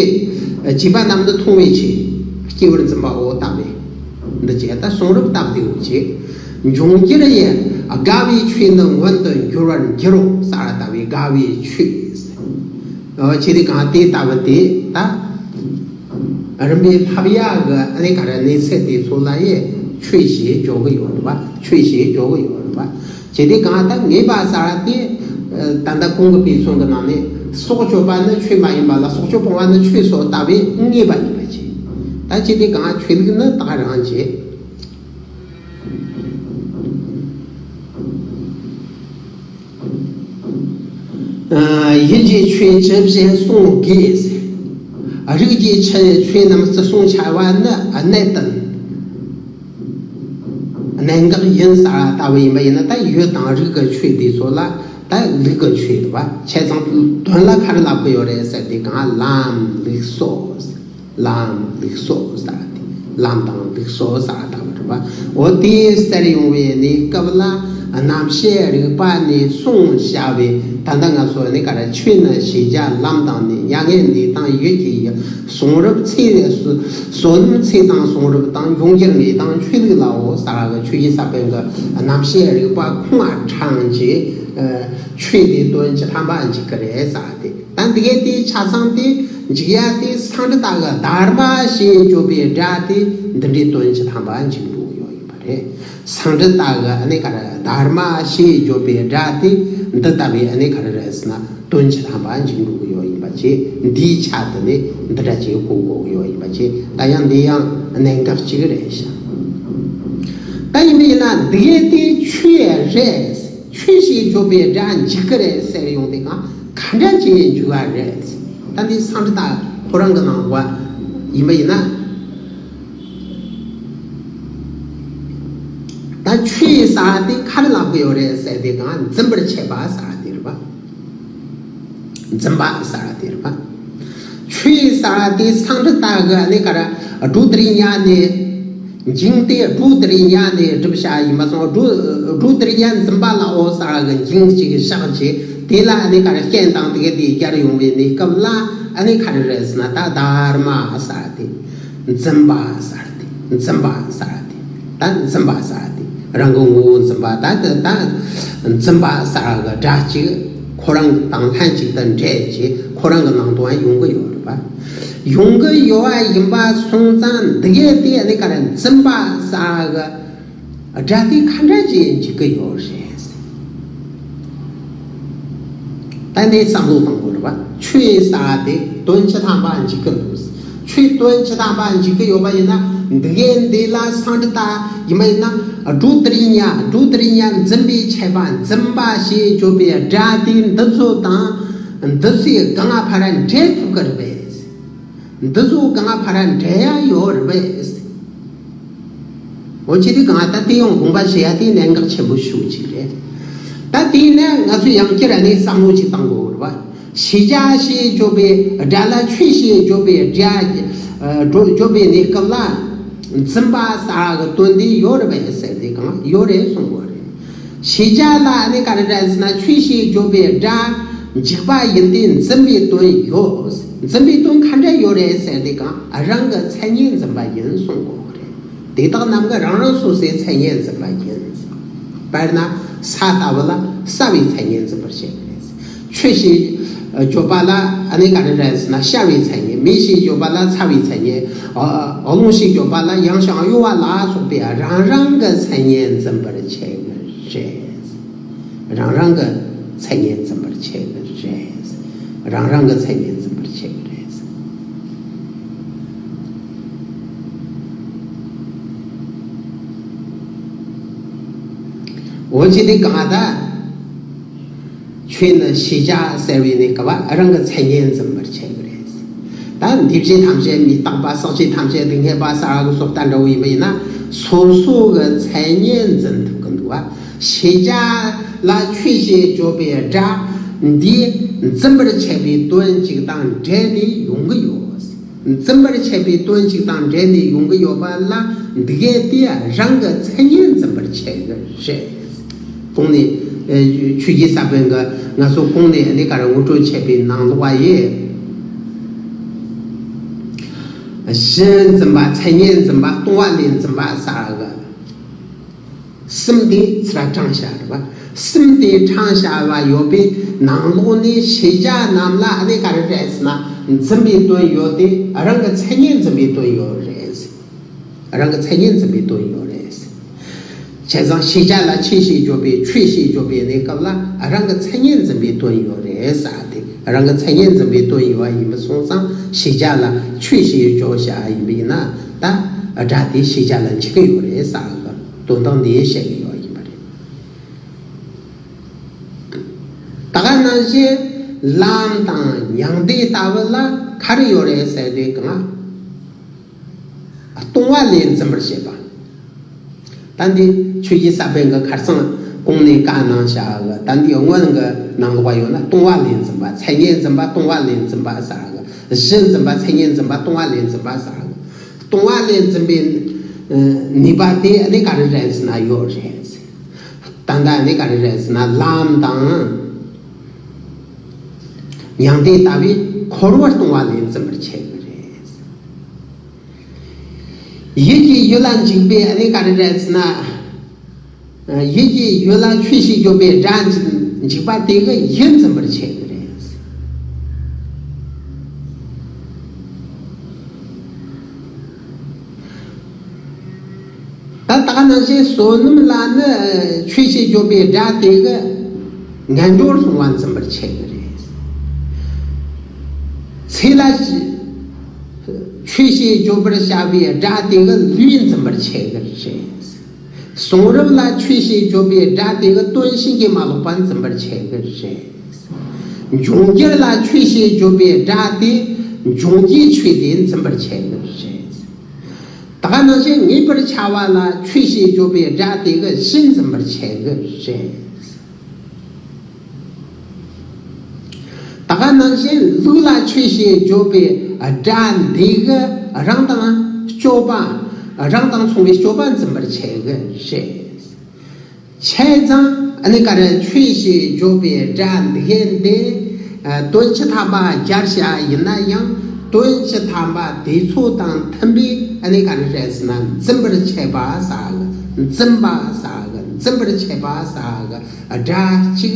བྱས་པ་རྣམས་ནི་མཐོང་བའི་ཕྱིར། སྐྱེ་བར་འཛིན་པའོ་ལྟ་བུའི། འདི་བྱས་ད་གསུང་རབ་སྟབས་བདེ་བོ་བྱས། འབྱུང་འགྱུར་ཡི་དགའ་བའི་ཆོས་ནི་མངོན་དུ་འགྱུར་བར་འགྱུར་རོ་ཟེར་བ་ལྟ་བུའི་དགའ་བའི་ཆོས། འོ་ཇི་སྟེ་གང་དེ་ལྟ་བུ་དེ་ད། རིམ་པས་བསླབ་ཡག་གི་ཨ་ནི་ག་རེ་གནས་ཚུལ་དེ་ཚོ་ལ་ཡི་ཆོས་ཞེས་བརྗོད་གི་ཡོད་རེད་པ། ཆོས་ཞེས་བརྗོད་གི་ཡོད་རེད་པ། ཇི་སྟེ་གང་ལྟར་ངེས་པ་ཟེར་བ་དེ། ད་ལྟ་གོང་གི་དཔེ་མཚོན་གྱི་ནང་ནས་སྲོག་གཅོད་པ་ནི་ཆོས་མ་ཡིན་པ་ལ། སྲོག་གཅོད་སྤོང་བ་ནི་ཆོས་སོ་ལྟ་བུའི་ངེས་པ་ཡིན་པ་བྱས། ད་ཇི་སྟེ་གང་ཆོས་ལུགས་ནི་ད་ག་རང་བྱས། ཡིད་ཀྱི་ཆོས་ཇི་བཞིན་གསུང་དགོས། རིགས་ཀྱི་ཆོས་ཆོས་རྣམས་བརྩི་སྲུང་བྱ་བ་ནི་གནད་དང་གནད་འགག་ཡིན་ཟེར་བ་ལྟ་བུ་ཡིན་པ་ཡིན་ན། ད་ཡུལ་དང་རིགས་ཀྱི་ཆོས་དེ་ཚོ་ལ་ད་ལུགས་ཀྱི་ཆོས་རེད་པ། བྱས་ཙང་དོན་ལ་ག་རེ་ལབ་ཀྱི་ཡོད་རེད་ཟེར་དུས་གང་ལམ་ལུགས་སྲོལ། ལམ་ལུགས་སྲོལ་ཟེར་བ་དེ། ལམ་དང་ལུགས་སྲོལ་ཟེར་བ་དང་རེད་པ། འོ་དེ་ཟེར་ཡོང་བའི་གནས་སྐབས་ལ་རྣམ་བཤད་རིག་པ་ནས་གསུངས་བཞག་པའི། ད་ལྟ་ང་ཚོ་ནི་ག་རེ། ཆོས་ནི་ཤེས་བྱ་ལམ་དང་ནི། མྱ་ངན་ལས་དང་ཡིད་ཀྱི་ཡུལ། གསུང་རབ་ཚེ། བསོད་ནམས་ཚེ་དང་གསུང་རབ་དང་། འབྱུང་འགྱུར་ངེས་དང་ཆོས་ལུགས་ལའོ་ཟེར་བ་གི་ཆོས་ཀྱི་ས་བོན་གྱི་རྣམ་བཤད་རིག་པ་ཁོང་ལ་དྲངས་རྗེས། ཆོས་དེ་དོན་སྤྱི་དམ་པ་འཇུག་གི་རེད་ཟེར་བ་དེ། ད་འདི་གའི་དེའི་ཆ་ཚང་དེ་འཇུག་ཡ་དེ་སཾ་ཌྷི་ཏ་གི་དྷརྨ་ཞེས་བརྗོད་པའི་སྒྲ་དེ་འདི་འདྲའི་དོན་སྤྱི་དམ་པ་འཇུག་འགྲོ་གི་ཡོད་ཡིན་པ་རེད། སཾ་ཌྷི་ཏ་གི་ཨ་ནི་ག་རེ་དྷརྨ་ཞེས་བརྗོད་པའི་སྒྲ་དེ་འདི་ལྟ་བུའི་ཨ་ནི་ག་རེ་རེད་ཟེར་ན། དོན་སྤྱི་དམ་པ་འཇུག་འགྲོ་གི་ཡོད་ཡིན་པ་བྱས། འདིའི་ཆ་དེ་ནས་འདི་འདྲ་ཅིག་གོ་དགོས་ཀྱི་ཡོད་ཡིན་པ་བྱས། ད་ཡང་འདི་ཡང་གནད་འགག་ཅིག་རེད་ཤག་ད་ཡིན་པ་ཡིན་ན་འདི་གའི་དེ་ཆོས་རེད། ཆོས་ཞེས་བརྗོད་པའི་སྒྲ་འཇུག་གི་རེད་ཟེར་ཡོང་དུས་གང་ག་འདྲ་ཅིག་འཇུག་ག་རེད། ད་འདི་སཾ་ཌྷི་ཏ་ཁོ་རང་གི་ནང་བ་ཡིན་པ་ཡིན་ན། ད་ཆོས་ཟེར་དེ་ག་རེ་ལབ་གི་ཡོད་རེད་ཟེར་དེ་གང་འཛིན་པར་བྱེད་པ་ཟེར་དེ་རེད་པ། འཛིན་པ་ཟེར་དེ་རེད་པ། ཆོས་ཟེར་དེ་སངས་རྒྱས་ད་གི་ཨ་ནི་ག་རེ་སྒྲོ་དེར་ཉལ་ནས་འགྱིང་སྟེ། སྒྲོ་དེར་ཉལ་ནས་སྒྲུབ་བྱ་ཡིན་པ་སོང་། སྒྲོ་སྒྲོ་དེར་ཉལ་འཛིན་པ་ལ་འོ་ཟེར་གི་འགྱིང་ཅིག་བཞག་བྱས། དེ་ལ་ཨ་ནི་ག་རེ་རྐྱེན་དང་དེ་ག་དེ་སྦྱར་ཡོང་བའི་གནས་སྐབས་ལ་ཨ་ནི་ག་རེ་རེད་ཟེར་ན། ད་དྷརྨ་ཟེར་དེ། འཛིན་པ་ཟེར་དེ། འཛིན་པ་ཟེར་དེ། ད་འཛིན་པ་ཟེར་དེ། རང་གི་ངོ་བོ་འཛིན་པ། ད་དེ་ད་འཛིན་པ་ཟེར་གི་སྒྲ་གཅིག་ཁོ་རང་དང་ལྷན་ཅིག་ཏུ་འདྲེས་ཀྱི་ཁོ་རང་གི་ནང་དུ་ཡོང་གི་ཡོད་རེད་པ། ཡོང་གི་ཡོད་པ་ཡིན་པ་སོང་ཙང་། འདི་གའི་དེ་ཨ་ནི་ག་རེ་འཛིན་པ་ཟེར་གི་སྒྲ་དེ་ག་འདྲ་ཅིག་འཇུག་གི་ཡོད་རེད། ད་ནས་བསམ་བློ་གཏོང་དགོས་རེད་པ། ཆོས་ཟེར་དེ་དོན་སྤྱི་དང་པོ་འཇུག་གི་འདུག་ཆོས་དོན་སྤྱི་དང་པོ་འཇུག་གི་ཡོད་པ་ཡིན་ན། འདི་གའི་འདི་ལ་སངས་རྒྱས་ད་ཡིན་པ་ཡིན་ན། སྒྲོ་དེར་ཉལ། སྒྲོ་དེར་ཉལ་འཛིན་པའི་ཆད་པ། འཛིན་པ་ཞེས་བརྗོད་པའི་སྒྲ་དེ་འདི་ཚོ་དང་འདི་ཚོའི་སྒང་ང་ཕར་འདྲེས་ཐུབ་ཀྱི་རེད་པས། འདི་ཚོ་སྒང་ང་ཕར་འདྲེས་ཡ་ཡོད་རེད་པས། འོ་ཅི་སྟེ་གང་ད་དེ་ཡང་དགོངས་པ་བཞེས་ཡ་དེ་གནད་འགག་ཆེན་པོ་ཤོས་ཅིག་རེད། ད་དེ་ནས་ང་ཚོས་ཡང་བསྐྱར་ནས་བསམ་བློ་ཅིག་བཏང་དགོས་རེད་པ། ཤེས་བྱ་ཞེས་བརྗོད་པའི་སྒྲ་ལ་ཆོས་ཞེས་བརྗོད་པའི་སྒྲ་ཨ་བརྗོད་པའི་གནས་སྐབས་ལ་འཛིན་པ་ཟེར་གི་དོན་དེ་ཡོད་རེད་པས་ཟེར་དེ་གང་ཡོད་རེད་གསུང་གི་རེད། ཤེས་བྱ་ལ་ཨ་ནི་ག་རེ་རེད་ཟེར་ན། ཆོས་ཞེས་བརྗོད་པའི་སྒྲ་འཇུག་པ་ཡིན་ཏེ་འཛིན་པའི་དོན་ཡོད། འཛིན་པའི་དོན་ག་འདྲ་ཡོད་རེད་ཟེར་དེ་གང་རང་གི་མཚན་ཉིད་འཛིན་པ་ཡིན་གསུང་གི་རེད། དེ་དག་རྣམས་ཀྱི་རང་རང་སོ་སོའི་མཚན་ཉིད་འཛིན་པ་ཡིན། དཔེར་ན་ས་ལྟ་བུ་ལ་སྲ་བའི་མཚན་ཉིད་འཛིན་པར་བྱེད་པ་རེད། ཆུ་ཞེས་བརྗོད་པ་ལ་ཨ་ནི་ག་རེ་རེད་ཟེར་ན། བྱ་བའི་མཚན་ཉིད། མེ་ཞེས་བརྗོད་པ་ལ་ཚ་བའི་མཚན་ཉིད། ཨ་རླུང་ཞེས་བརྗོད་པ་ལ་ཡང་ཞིང་གཡོ་བ་ལ་སོགས་པའི་རང་རང་གི་མཚན་ཉིད་འཛིན་པར་བྱེད་པ་རེད། རང་རང་གི་མཚན་ཉིད་འཛིན་པར་བྱེད་པ་རེད། རང་རང་གི་མཚན་ཉིད་འཛིན་པར་བྱེད་པ་རེད། འོ་ཅི་སྟེ་གང་ད། ཆོས་ནི་ཤེས་བྱ་ཟེར་བའི་གནས་སྐབས་རང་གི་མཚན་ཉིད་འཛིན་པར་བྱེད་པ་རེད། ད་འདུས་བྱས་ཐམས་ཅད་མི་རྟག་པ། ཟག་བཅས་ཐམས་ཅད་སྡུག་བསྔལ་བ་ཟེར་གི་སོགས་ལྟ་འདྲ་བོ་ཡིན་པ་ཡིན་ན། སོ་སོ་གི་མཚན་ཉིད་འཛིན་ཐུབ་ཀྱི་འདུག་བ། ཤེས་བྱ་ལ་ཆོས་ཞེས་བརྗོད་པའི་སྒྲ་འདི་འཛིན་པར་བྱེད་པའི་དོན་གཅིག་དང་འབྲེལ་ནས་ཡོང་གི་ཡོད། འཛིན་པར་བྱེད་པའི་དོན་གཅིག་དང་འབྲེལ་ནས་ཡོང་གི་ཡོད་པ་ལ། འདི་གའི་དེ་རང་གི་མཚན་ཉིད་འཛིན་པར་བྱེད་ཀྱི་རེད། གོང་ནས་ཨེ་ཆོས་རྗེ་ས་པཎ་གྱིས་ང་ཚོ་གོང་ནས་ཨ་ནི་ག་རེ་ངོ་སྤྲོད་བྱས་པའི་ནང་ལོགས་པ་ཡིན། གཞི་འཛིན་པ། མཚན་ཉིད་འཛིན་པ། སྟོང་པ་ལས་འཛིན་པ་ཟེར་གི། གསུམ་དེ་ཚུར་དྲངས་བཞག་རེད་པ། གསུམ་དེ་དྲངས་བཞག་པ་ཡོད་པའི་ནང་ལོགས་ནས་ཤེས་བྱ་རྣམས་ལ་ཨ་ནི་ག་རེ་རེད་ཟེར་ན། འཛིན་པའི་དོན་ཡོད་དེ། རང་གི་མཚན་ཉིད་འཛིན་པའི་དོན་ཡོད་རེད། རང་གི་མཚན་ཉིད་འཛིན་པའི་དོན་ཡོད་རེད། བྱས་ཙང་ཤེས་བྱ་ལ་ཆོས་ཞེས་བརྗོད་པའི། ཆོས་ཞེས་བརྗོད་པའི་གནས་སྐབས་ལ་རང་གི་མཚན་ཉིད་འཛིན་པའི་དོན་ཡོད་རེད་ཟེར་ཏེ། རང་གི་མཚན་ཉིད་འཛིན་པའི་དོན་ཡོད་པ་ཡིན་པ་སོང་ཙང་། ཤེས་བྱ་ལ་ཆོས་ཞེས་བརྗོད་བྱ་ཡིན་པ་ཡིན་ན། ད་སྒྲ་དེ་ཤེས་བྱ་ལ་འཇུག་གི་ཡོད་རེད་ཟེར་གི། དོན་དག་འདི་བཤད་ཀྱི་ཡོད་ཡིན་པ་རེད། ད་ག་ནང་བཞིན་ལམ་དང་མྱང་འདས་ལྟ་བུ་ལ་ག་རེ་ཡོད་རེད་ཟེར་དུས་གང་། སྟོང་པ་ལས་འཛིན་པར་བྱེད་པ། ད་འདི་ཆོས་རྗེ་ས་པཎ་གྱིས་ཁ་སང་གོང་ནས་བཀའ་གནང་བཞག་གི། ད་འདི་སྔོན་གྱི་ནང་ལོགས་པ་ཡོད་ན། སྟོང་པ་ལས་འཛིན་པ། མཚན་ཉིད་འཛིན་པ། སྟོང་པ་ལས་འཛིན་པ་ཟེར་གི། གཞི་འཛིན་པ། མཚན་ཉིད་འཛིན་པ། སྟོང་པ་ལས་འཛིན་པ་ཟེར་གི། སྟོང་པ་ལས་འཛིན་པའི་ནུས་པ་དེ་ཨ་ནི་ག་རེ་རེད་ཟེར་ན་ཡོད་རེད། ད་ལྟ་ཨ་ནི་ག་རེ་རེད་ཟེར་ན། ལམ་དང་མྱང་འདས་ལྟ་བུའི་འཁོར་བ་སྟོང་པ་ལས་འཛིན་པར་བྱེད་ཀྱི་རེད། ཡིད་ཀྱི་ཡུལ་ལ་འཇུག་པའི་ཨ་ནི་ག་རེ་རེད་ཟེར་ན། ཡིད་ཀྱི་ཡུལ་ལ་ཆོས་ཞེས་བརྗོད་པའི་སྒྲ་འཇུག་པ་དེ་གིས་ཡིད་འཛིན་པར་བྱེད་ཀྱི་རེད། ད་ད་ག་ནང་བཞིན་བསོད་ནམས་ལ་ནི་ཆོས་ཞེས་བརྗོད་པའི་སྒྲ་དེ་གིས་ངན་འགྲོར་ལྷུང་བ་འཛིན་པར་བྱེད་ཀྱི་རེད། ཚེ་ལ་ཆོས་ཞེས་བརྗོད་པར་བྱ་བའི་སྒྲ་དེ་གིས་ལུས་འཛིན་པར་བྱེད་ཀྱི་རེད། གསུང་རབ་ལ་ཆོས་ཞེས་བརྗོད་པའི་སྒྲ་དེ་གིས་དོན་ཕྱིན་ཅི་མ་ལོག་པ་འཛིན་པར་བྱེད་ཀྱི་རེད། འབྱུང་འགྱུར་ལ་ཆོས་ཞེས་བརྗོད་པའི་སྒྲ་དེས་འབྱུང་འགྱུར་ཆོས་དེ་འཛིན་པར་བྱེད་ཀྱི་རེད། ད་ ད་ག་ནང་བཞིན་ངེས་པར་བྱ་བ་ལ་ཆོས་ཞེས་བརྗོད་པའི་སྒྲ་དེ་གིས་གཞི་འཛིན་པར་བྱེད་གི་རེད། ད་ག་ནང་བཞིན་ལུགས་ལ་ཆོས་ཞེས་བརྗོད་པའི་སྒྲ་འདི་གིས་རང་དང་སྤྱོད་པ། རང་དང་མཚུངས་པའི་སྤྱོད་པ་འཛིན་པར་བྱེད་གི་རེད། བྱས་ཙང་ཨ་ནི་ག་རེ་ཆོས་ཞེས་བརྗོད་པའི་སྒྲ་འདི་གི་འདི། ཨ། དོན་བཅུ་ཐམ་པ་སྦྱར་བྱ་ཡིན་ན་ཡང་དོན་བཅུ་ཐམ་པ་དེ་ཚོ་དང་མཐུན་པའི་ཨ་ནི་ག་རེ་རེད་ཟེར་ན་འཛིན་པར་བྱེད་པ་ཟེར་གི། འཛིན་པ་ཟེར་གི། འཛིན་པར་བྱེད་པ་ཟེར་གི། སྒྲ་གཅིག་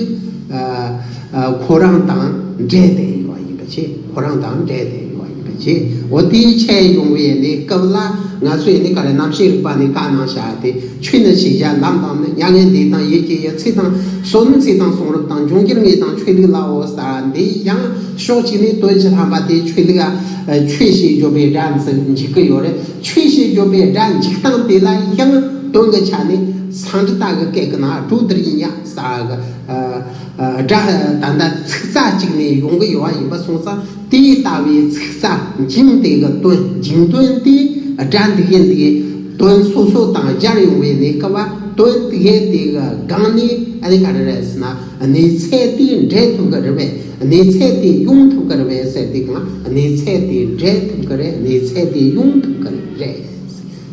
ཨ། ཨ། ཁོ་རང་དང་འབྲེལ་ཏེ་ཡོད་པ་ཡིན་པ་བྱས། ཁོ་རང་དང་འབྲེལ་ཏེ་ཡོད་པ་ཡིན་པ་བྱས། འོ་དེའི་ཆེད་ཡོང་བའི་གནས་སྐབས་ལ་ང་ཚོས་ནི་ག་རེ་རྣམ་བཤད་རིག་པ་ནས་བཀའ་གནང་བཞག་སྟེ། ཆོས་ནི་ཤེས་བྱ་ལམ་དང་ནི། མྱ་ངན་འདས་དང་ཡིད་ཀྱི་ཡུལ། ཚེ་དང་བསོད་ནམས། ཚེ་དང་གསུང་རབ་དང་། འབྱུང་འགྱུར་དངོས་དང་ཆོས་ལུགས་ལའོ་ཟེར། འདི་ཡང་ཕྱོགས་གཅིག་ནས་དོན་བཅུ་ཐམ་པ་དེ་ཆོས་ལུགས། ཨ། ཆོས་ཞེས་བརྗོད་པའི་སྒྲ་འཛིན་འཇུག་གི་ཡོད་རེད། ཆོས་ཞེས་བརྗོད་པའི་སྒྲ་འཇུག་སྟངས་དེ་ལ་ཡང་དོན་གྱི་ཆ་ནས་སཾ་སྐྲྀ་ཏ་གི་སྐད་ཀྱི་ནང་སྒྲོ་དྷརྱ་ཟེར་གི། ཨ། སྒྲ་ད་ལྟ་ཚིག་རྩ་གཅིག་ནས་ཡོང་གི་ཡོད་པ་ཡིན་པ་སོང་ཙང་། དེ་ལྟ་བུའི་ཚིག་རྩ་འཇིང་དེ་གི་དོན། འཇིང་དོན་དེ་སྒྲ་འདི་གི་འདི་གི་དོན་སོ་སོ་དང་སྦྱར་ཡོང་བའི་གནས་སྐབས། དོན་དེ་གི་དེ་གི་སྒང་ནས་ཨ་ནི་ག་རེ་རེད་ཟེར་ན། གནས་ཚད་དེ་འབྲེལ་ཐུབ་ཀྱི་རེད་པས། གནས་ཚད་དེ་ཡོང་ཐུབ་ཀྱི་རེད་པས་ཟེར་དུས་སྒང་། གནས་ཚད་དེ་འབྲེལ་ཐུབ་ཀྱི་རེད། གནས་ཚད་དེ་ཡོང་ཐུབ་ཀྱི་རེད།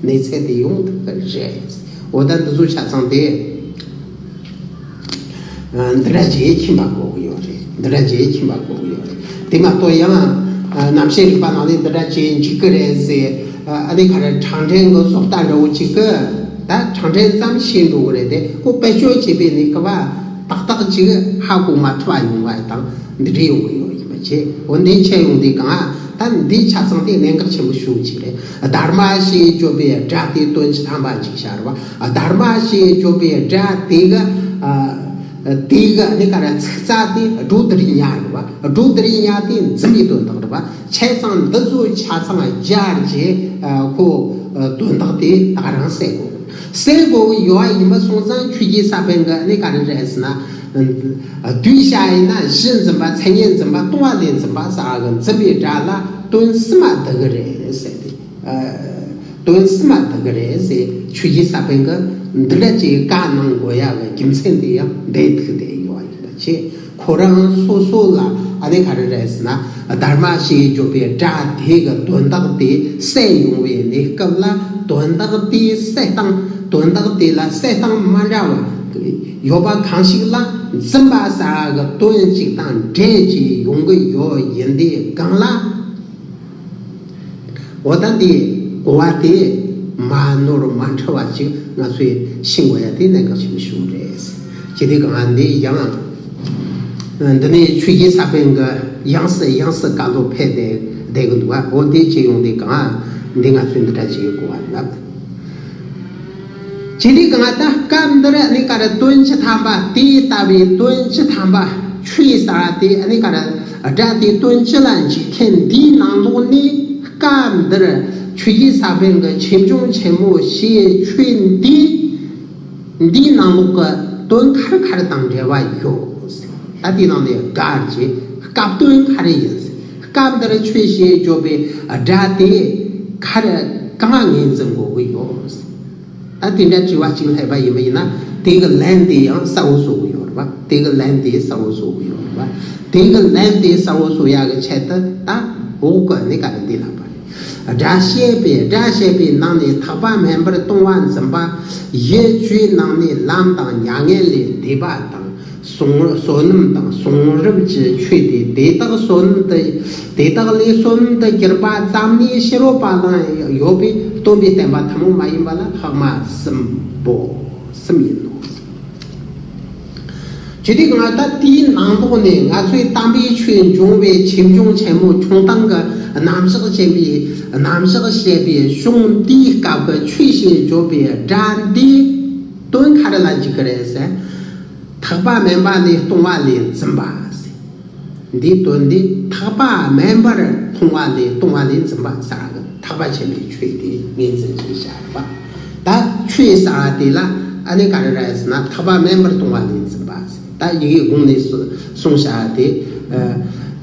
གནས་ཚད་དེ་ཡོང་ཐུབ་ཀྱི་རེད། འོ་ད་འདི་ཚོ་ཆ་ཚང་དེ། ཨ། འདི་འདྲ་ཅིག་མཁྱེན་པ་དགོས་ཀྱི་ཡོད་རེད། འདི་འདྲ་ཅིག་མཁྱེན་པ་དགོས་ཀྱི་ཡོད་རེད། དེ་མ་གཏོགས་ཡང་། ཨ། རྣམ་བཤད་རིག་པ་ནང་ནས་འདི་འདྲ་ཅིག་འཇུག་གི་རེད་ཟེར། ཨ། ཨ་ནི་ག་རེ་ཕྲང་ཕྲང་གི་བཟོ་ལྟ་འདྲ་བོ་ཅིག་གི། ད་ཕྲང་ཕྲང་ཙམ་ཤེས་འགྲོ་གི་རེད་དེ། ཁོ་བེད་སྤྱོད་བྱེད་པའི་གནས་སྐབས་ཏག་ཏག་ཅིག་ཧ་གོ་མ་ཐུབ་པ་ཡོང་བ་དང་འདི་འདྲ་ཡོང་གི་ཡོད་ཡིན་པ་བྱས། འོ་འདི་ཆེད་ཡོང་དུས་སྒང་། ད་འདི་ཆ་ཚང་དེ་གནད་འགག་ཆེན་པོ་ཞེ་པོ་ཅིག་རེད། དྷརྨ་ཞེས་བརྗོད་པའི་སྒྲ་དེ་དོན་བཅུ་ཐམ་པ་འཇུག་བྱ་རེད་པ། དྷརྨ་ཞེས་བརྗོད་པའི་སྒྲ་དེ་གི། ཨ། དེ་གི་ནི་ག་རེ་ཚིག་རྩ་དེ་སྒྲོ་དྷརྱ་རེད་པ། སྒྲོ་དྷརྱ་དེ་འཛིན་པའི་དོན་དག་རེད་པ། བྱས་ཙང་འདི་ཚོ་ཆ་ཚང་སྦྱར་བྱས། ཨ། ཁོ། ཨ། དོན་དག་དེ་ད་ག་རང་གསལ་དགོས། གསལ་དགོས་ཀྱི་ཡོད་པ་ཡིན་པ་སོང་ཙང་ཆོས་རྗེ་ས་པཎ་གི་ནི་ག་རེ་རེད་ཟེར་ན། ཨ། བསྡུས་བྱ་ཡིན་ན་གཞི་འཛིན་པ། མཚན་ཉིད་འཛིན་པ། སྟོང་པ་ལས་འཛིན་པ་ཟེར་གི། འཛིན་པའི་སྒྲ་ལ་དོན་གསུམ་མ་བསྡུ་གི་རེད་ཟེར་ཏེ། ཨ། དོན་གསུམ་མ་བསྡུ་གི་རེད་ཟེར། ཆོས་རྗེ་ས་པཎ་གི་འདི་འདྲ་ཅིག་བཀའ་གནང་དགོས་ཡག་གི་རྒྱུ་མཚན་དེ་ཡང་འདིར་ཐུག་བསྡད་ཡོད་པ་ཡིན་པ་བྱས། ཁོ་རང་སོ་སོ་ལ་ཨ་ནི་ག་རེ་རེད་ཟེར་ན། དྷརྨ་ཞེས་བརྗོད་པའི་སྒྲ་དེ་གི་དོན་དག་དེ་གསལ་ཡོང་བའི་གནས་སྐབས་ལ། དོན་དག་དེའི་གསལ་སྟངས། དོན་དག་དེ་ལ་གསལ་སྟངས་མ་འདྲ་བ་ཡོད་པ་གང་ཞིག་ལ་འཛིན་པ་ཟེར་གི་དོན་གཅིག་དང་འབྲེལ་གྱིས་ཡོང་གི་ཡོད་ཡིན་དུས་སྒང་ལ། འོ་ད་འདི་གོ་བ་དེ་མ་ནོར་མ་འཁྲུལ་བ་ཅིག་ང་ཚོས་ཤེས་དགོས་ཡ་དེ་གནད་འགག་ཆེན་པོ་ཞིག་རེད། ཇི་སྟེ་གང་འདི་ཡང་། འདི་ནི་ཆོས་རྗེ་ས་པཎ་གི་ཡང་སྲིད་ཡང་སྲིད་བཀའ་སློབ་ཕེབས་ཏེ་བསྡད་གི་འདུག་བ། འོ་དེ་ཅི་ཡོང་དེ་གང་འདི་ང་ཚོས་འདི་འདྲ་ཅིག་གོ་བ་ལབ། ཇི་སྟེ་གང་ད་སྐབས་འདིར་ནི་ག་རེ་དོན་བཅུ་ཐམ་པ། དེ་ལྟ་བུའི་དོན་བཅུ་ཐམ་པ་ཆོས་ཟེར་བ་དེ་ནི་ག་རེ་སྒྲ་དེ་དོན་བཅུ་ལ་འཇུག་མཁན་འདིའི་ནང་ལོགས་ནས་སྐབས་འདིར་ཆོས་རྗེ་ས་པཎ་གྱི་ཆོས་འབྱུང་ཆེན་མོ་ཞེས་ཆོས་འདི། འདིའི་ནང་ལོགས་ཀྱི་དོན་ག་རེ་ག་རེ་དང་འབྲེལ་བ་ཡོད། ད་དེའི་ནང་ནས་སྒྲ་གི་སྐབས་དོན་ག་རེ་ཡིན། སྐབས་འདིར་ཆོས་ཞེས་བརྗོད་པའི་སྒྲ་དེ་ག་རེ་གང་ངོས་འཛིན་དགོས་ཀྱི་ཡོད། ད་དེ་འདྲ་དྲི་བ་གཅིག་སླེབས་པ་ཡིན་པ་ཡིན་ན། དེ་གི་ལན་དེ་ཡང་གསལ་བོ་བཟོ་གི་ཡོད་རེད་པ། དེ་གི་ལན་དེ་གསལ་བོ་བཟོ་གི་ཡོད་རེད་པ། དེ་གི་ལན་དེ་གསལ་བོ་བཟོ་ཡག་གི་ཆེད་དུ་ད་འོག་གི་ནི་ག་རེ་འདི་ལབ་པ་རེད། སྒྲ་བཤད་པའི། སྒྲ་བཤད་པའི་ནང་ནས་ཐེག་པ་དམན་པར་ལྟུང་བ་འཛིན་པ། ཡིད་དཔྱོད་ནང་ནས་ལམ་དང་མྱ་ངན་ལས་འདས་པ་དང་། གསུང་བསོད་ནམས་དང་གསུང་རབ་ཀྱི་ཆོས་ཏེ། དེ་དག་བསོད་ནམས་དུ། དེ་དག་ལས་བསོད་ནམས་དུ་གྱུར་པ་ཙམ་ནི་ཕྱི་རོལ་པ་ལ་ཡོད་པའི་སྟོན་པའི་བསྟན་པ་ཐུན་མོང་མ་ཡིན་པ་ལ་ལྷག་མ་གསུམ་པོ་གསུམ་ཡིན་ནོ། ཇི་སྟེ་གང་ད་དེའི་ནང་ལོགས་ནས་ང་ཚོའི་དམ་པའི་ཆོས་འབྱུང་བའི་ཆོས་འབྱུང་ཆེན་མོ་ཁྱུང་ཐང་གི་རྣམ་གཞག་བྱས་པའི། རྣམ་གཞག་བཤད་པའི་གཞུང་འདིའི་སྐབས་ཀྱི་ཆོས་ཞེས་བརྗོད་པའི་སྒྲ་འདི་དོན་ག་རེ་ལ་འཇུག་གི་རེད་ཟེར། ཐེག་པ་དམན་པ་ལས་ལྟུང་བ་ལས་འཛིན་པ་ཟེར། འདིའི་དོན་འདི་ཐེག་པ་དམན་པར་ལྟུང་བ་ལས། ལྟུང་བ་ལས་འཛིན་པ་ཟེར་གི། ཐེག་པ་ཆེན་པོའི་ཆོས་དེ་ངོས་འཛིན་བྱེད་བྱ་རེད་པ། ད་ཆོས་ཟེར་བ་དེ་ལ་ཨ་ནི་ག་རེ་རེད་ཟེར་ན། ཐེག་པ་དམན་པར་ལྟུང་བ་ལས་འཛིན་པ་ཟེར། ད་ཡི་གེ་གོང་ནས་གསུངས་བྱ་བ་དེ།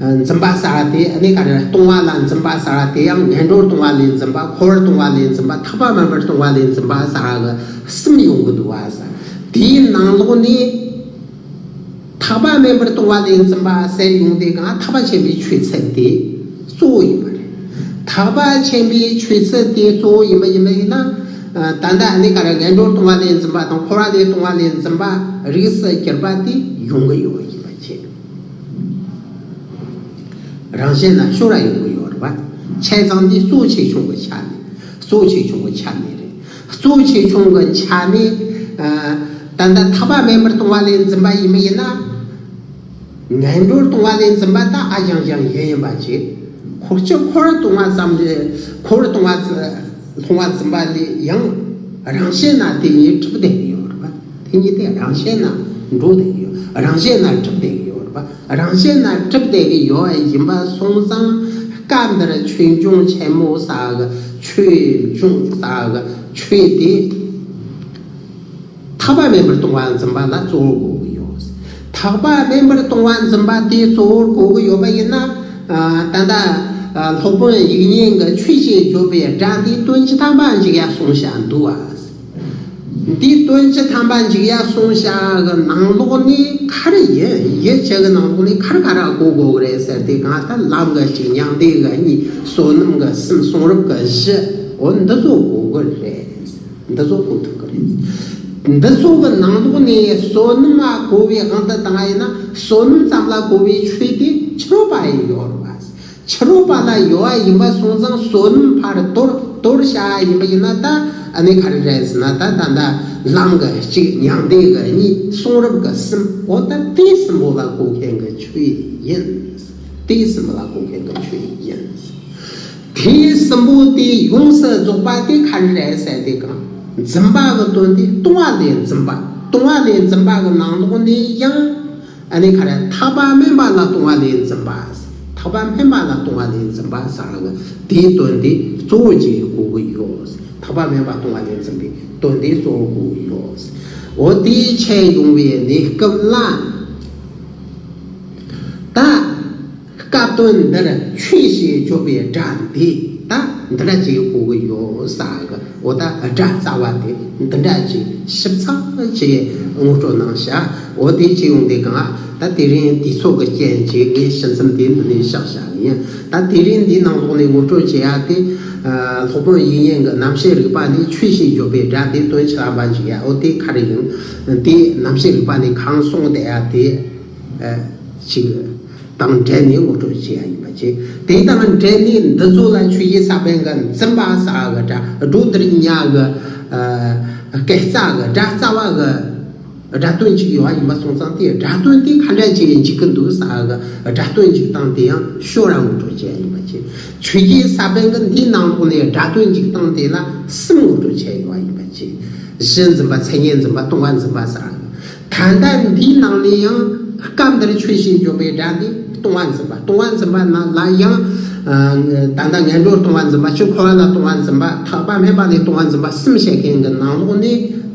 ཨ། འཛིན་པ་ཟེར་བ་དེ་ཨ་ནི་ག་རེ། ལྟུང་བ་ལ་འཛིན་པ་ཟེར་བ་དེ་ཡང་ངན་འགྲོར་ལྟུང་བ་ལས་འཛིན་པ། འཁོར་བར་ལྟུང་བ་ལས་འཛིན་པ། ཐེག་པ་དམན་པར་ལྟུང་བ་ལས་འཛིན་པ་ཟེར་བ་གི་གསུམ་ཡོང་གི་འདུག་བ་ཟེར། དེའི་ནང་ལོགས་ནས་ཐེག་པ་དམན་པར་ལྟུང་བ་ལས་འཛིན་པ་ཟེར་ཡོང་དུས་གང་ཐེག་པ་ཆེན་པོའི་ཆོས་ཚུལ་དེ་གཙོ་བོ་ཡིན་པ་རེད། ཐེག་པ་ཆེན་པོའི་ཆོས་ཚུལ་དེ་གཙོ་བོ་ཡིན་པ་ཡིན་པ་ཡིན་ན། ད་ལྟ་ཨ་ནི་ག་རེ། ངན་འགྲོར་ལྟུང་བ་ལས་འཛིན་པ་དང་འཁོར་བ་ལས་ལྟུང་བ་ལས་འཛིན་པ་རིགས་སུ་གྱུར་པ་དེ་ཡོང་གི་ཡོད་ཡིན་པ་བྱས། རང་བཞིན་ན་ཤོར་ར་ཡོང་གི་ཡོད་རེད་པ། བྱས་ཙང་འདི་གཙོ་ཆེ་ཆུང་གི་ཆ་ནས། གཙོ་ཆེ་ཆུང་གི་ཆ་ནས་རེད། གཙོ་ཆེ་ཆུང་གི་ཆ་ནས། ད་ལྟ་ཐེག་པ་དམན་པར་ལྟུང་བ་ལས་འཛིན་པ་ཡིན་པ་ཡིན་ན། ངན་འགྲོར་ལྟུང་བ་ལས་འཛིན་པ་ད་ཨ་ཞང་ཞང་ཡིན་ཡིན་པ་བྱས། འཁོར་སྤྱི་འཁོར་ལྟུང་བ་ཙམ་ལས། འཁོར་ལྟུང་བ། ལྟུང་བ་འཛིན་པ་ལས་ཡང་རང་བཞིན་ན་དེ་གཉིས་གྲུབ་བསྡད་ཀྱི་ཡོད་རེད་པ། དེ་གཉིས་དེ་རང་བཞིན་ན་འགྲོ་བསྡད་ཀྱི་ཡོད། རང་བཞིན་ན་གྲུབ་བསྡད་ཀྱི་ཡོད་རེད་པ། རང་བཞིན་ན་གྲུབ་བསྡད་ཀྱི་ཡོད་ཡིན་པ་སོང་ཙང་། སྐབས་འདིར་ཆོས་འབྱུང་ཆེན་མོ་ཟེར་གི། ཆོས་འབྱུང་ཟེར་གི་ཆོས་དེ། ཐེག་པ་དམན་པར་ལྟུང་བ་འཛིན་པ་ལ་གཙོ་བོར་གོ་གི་ཡོད། ཐེག་པ་དམན་པར་ལྟུང་བ་འཛིན་པ་དེ་གཙོ་བོར་གོ་གི་ཡོད་པ་ཡིན་ན། ད་ལྟ་སློབ་དཔོན་དབྱིག་གཉེན་གྱི་ཆོས་ཞེས་བརྗོད་པའི་སྒྲ་འདི་དོན་བཅུ་ཐམ་པ་འཇུག་ཡ་གསུངས་བཞག་འདུག་བ། འདི་དོན་བཅུ་ཐམ་པ་འཇུག་ཡ་གསུངས་བཞག་གི་ནང་ལོགས་ནས་ག་རེ་ཡིན། ཡིད་བྱེད་ཀྱི་ནང་ལོགས་ནས་ག་རེ་ག་རེ་གོ་དགོས་ཀྱི་རེད་ཟེར་དུས་གང་ལྟར་ལམ་གྱི་གཅིག་མྱང་འདས་ཀྱི་གཉིས། བསོད་ནམས་ཀྱི་གསུམ། གསུང་རབ་ཀྱི་བཞི། འོ་འདི་ཚོ་གོ་གི་རེད། འདི་ཚོ་གོ་ཐུབ་ཀྱི་རེད། འདི་ཚོ་གི་ནང་ལོགས་ནས་བསོད་ནམས་ལ་གོ་བའི་དབང་དུ་བཏང་ཡིན་ན། བསོད་ནམས་ཙམ་ལ་གོ་བའི་ཆོས་དེ་ཕྱི་རོལ་པ་ཡི་ཡོད་རེད་པ། ཕྱི་རོལ་པ་ལ་ཡོད་པ་ཡིན་པ་སོང་ཙང་བསོད་ནམས་ཕར་དོར་དོར་བྱ་ཡིན་པ་ཡིན་ན། ད་ཨ་ནི་ག་རེ་རེད་ཟེར་ན། ད་ད་ད་ལམ་གྱི་གཅིག་མྱང་འདས་ཀྱི་གཉིས། གསུང་རབ་ཀྱི་གསུམ། འོ་ད་དེ་གསུམ་པོ་ལ་གོ་མཁན་གྱི་ཆོས་ཡིན། དེ་གསུམ་པོ་ལ་གོ་མཁན་གྱི་ཆོས་ཡིན། དེ་གསུམ་པོ་དེ་ཡོངས་སུ་རྫོགས་པ་དེ་ག་རེ་རེད་ཟེར་དུས་གང་། འཛིན་པ་གི་དོན་དེ་ལྟུང་བ་ལས་འཛིན་པ། ལྟུང་བ་ལས་འཛིན་པ་གི་ནང་ལོགས་ནས་ཡང་ཨ་ནི་ག་རེ། ཐེག་པ་དམན་པ་ལ་ལྟུང་བ་ལས་འཛིན་པ། ཐེག་པ་དམན་པ་ལ་ལྟུང་བ་ལས་འཛིན་པ་ཟེར་གི། དེའི་དོན་དེ་གཙོ་བོ་བྱེད་དགོས་ཀྱི་ཡོད། ཐེག་པ་དམན་པ་ལྟུང་བ་ལས་འཛིན་པའི་དོན་དེ་གཙོ་བོ་དགོས་ཀྱི་ཡོད། འོ་དེའི་ཆེད་ཡོང་བའི་གནས་སྐབས་ལ། ད་སྐབས་དོན་འདིར་ཆོས་ཞེས་བརྗོད་པའི་སྒྲ་འདི་ད་འདི་འདྲ་ཅིག་གོ་གི་ཡོད་ཟེར་གི། འོ་ད་སྒྲ་རྩ་བ་དེ་འདི་འདྲ་ཅིག་ཞིབ་ཚགས་ཅིག་ངོ་སྤྲོད་གནང་བཞག་འོ་དེ་ཅིག་ཡོང་དུས་གང་། ད་དེ་རིང་དུས་ཚོད་ཀྱི་རྐྱེན་གྱིས་ངས་ཞིབ་མཚམས་དེ་འདི་ནས་བཞག་བཞག་ཡིན། ད་དེ་རིང་འདིའི་ནང་ལོགས་ནས་ངོ་སྤྲོད་བྱེད་ཡ་དེ། སློབ་དཔོན་དབྱིག་གཉེན་གྱི་རྣམ་བཤད་རིག་པ་ནས་ཆོས་ཞེས་བརྗོད་པའི་སྒྲ་དེ་དོན་ཆེ་ལ་འབའ་འཇུག་ཡ། འོ་དེ་ག་རེ་ཡིན། དེ་རྣམ་བཤད་རིག་པ་ནས་གང་གསུངས་བསྡད་ཡ་དེ། ཅིག་དང་འབྲེལ་ནས་ངོ་སྤྲོད་བྱེད་ཡ་ཡིན་པ་བྱས། དེ་དང་འབྲེལ་ནས་འདི་ཚོ་ལ་ཆོས་ཀྱི་ས་བོན་གྱི་འཛིན་པ་ཟེར་གི་སྒྲ། སྒྲོ་འདིར་ཉ་གི་སྐད་རྩ་གི་སྒྲ་རྩ་བ་གི་སྒྲ་དོན་གཅིག་ཡོད་པ་ཡིན་པ་སོང་ཙང་། དེ་སྒྲ་དོན་དེ་ག་འདྲ་ཅིག་འཇུག་གི་འདུག་ཟེར་གི་སྒྲ་དོན་འཇུག་སྟངས་དེ་ཡང་ཤོད་ར་ངོ་སྤྲོད་བྱེད་ཡ་ཡིན་པ་བྱས། ཆོས་ཀྱི་ས་བོན་གྱི་འདིའི་ནང་ལོགས་ནས་སྒྲ་དོན་འཇུག་སྟངས་དེ་ལ་གསུམ་ངོ་སྤྲོད་བྱས་ཡོད་པ་ཡིན་པ་བྱས། གཞི་འཛིན་པ། མཚན་ཉིད་འཛིན་པ། ལྟུང་བ་འཛིན་པ་ཟེར་གི། ད་ལྟ་འདིའི་ནང་ནས་ཡང་སྐབས་འདིར་ཆོས་ཞེས་བརྗོད་པའི་སྒྲ་འདི་ལྟུང་བ་འཛིན་པ། ལྟུང་བ་འཛིན་པ་ན་ལ་ཡང་། ད་ལྟ་ངན་འགྲོར་ལྟུང་བ་འཛིན་པ། སྤྱི་འཁོར་བ་ལ་ལྟུང་བ་འཛིན་པ། ཐེག་པ་དམན་པ་ལས་ལྟུང་བ་འཛིན་པ་གསུམ་བཤད་མཁན་གྱི་ནང་ལོགས་ནས་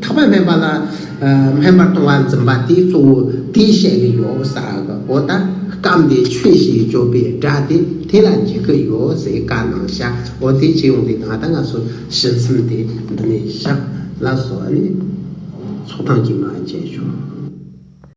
ཐེག་པ་དམན་པ་ལ་དམན་པར་ལྟུང་བ་འཛིན་པ་དེ་གཙོ་བོ་དེ་བཤད་གི་ཡོད་ཟེར་གི། འོ་ད་སྐབས་འདིའི་ཆོས་ཞེས་བརྗོད་པའི་སྒྲ་དེ་དེ་ལ་འཇུག་གི་ཡོད་ཟེར་བཀའ་གནང་བཞག་འོ་དེ་བྱས་ཡོང་དུས་ད་ལྟ་ང་ཚོ་ཞིབ་མཚམས་དེ་འདི་ནས་བཞག་ལགས་སོ། ཨ་ནི་ཚོགས་ཐེངས་རྗེས་མ་མཇལ་ཆོག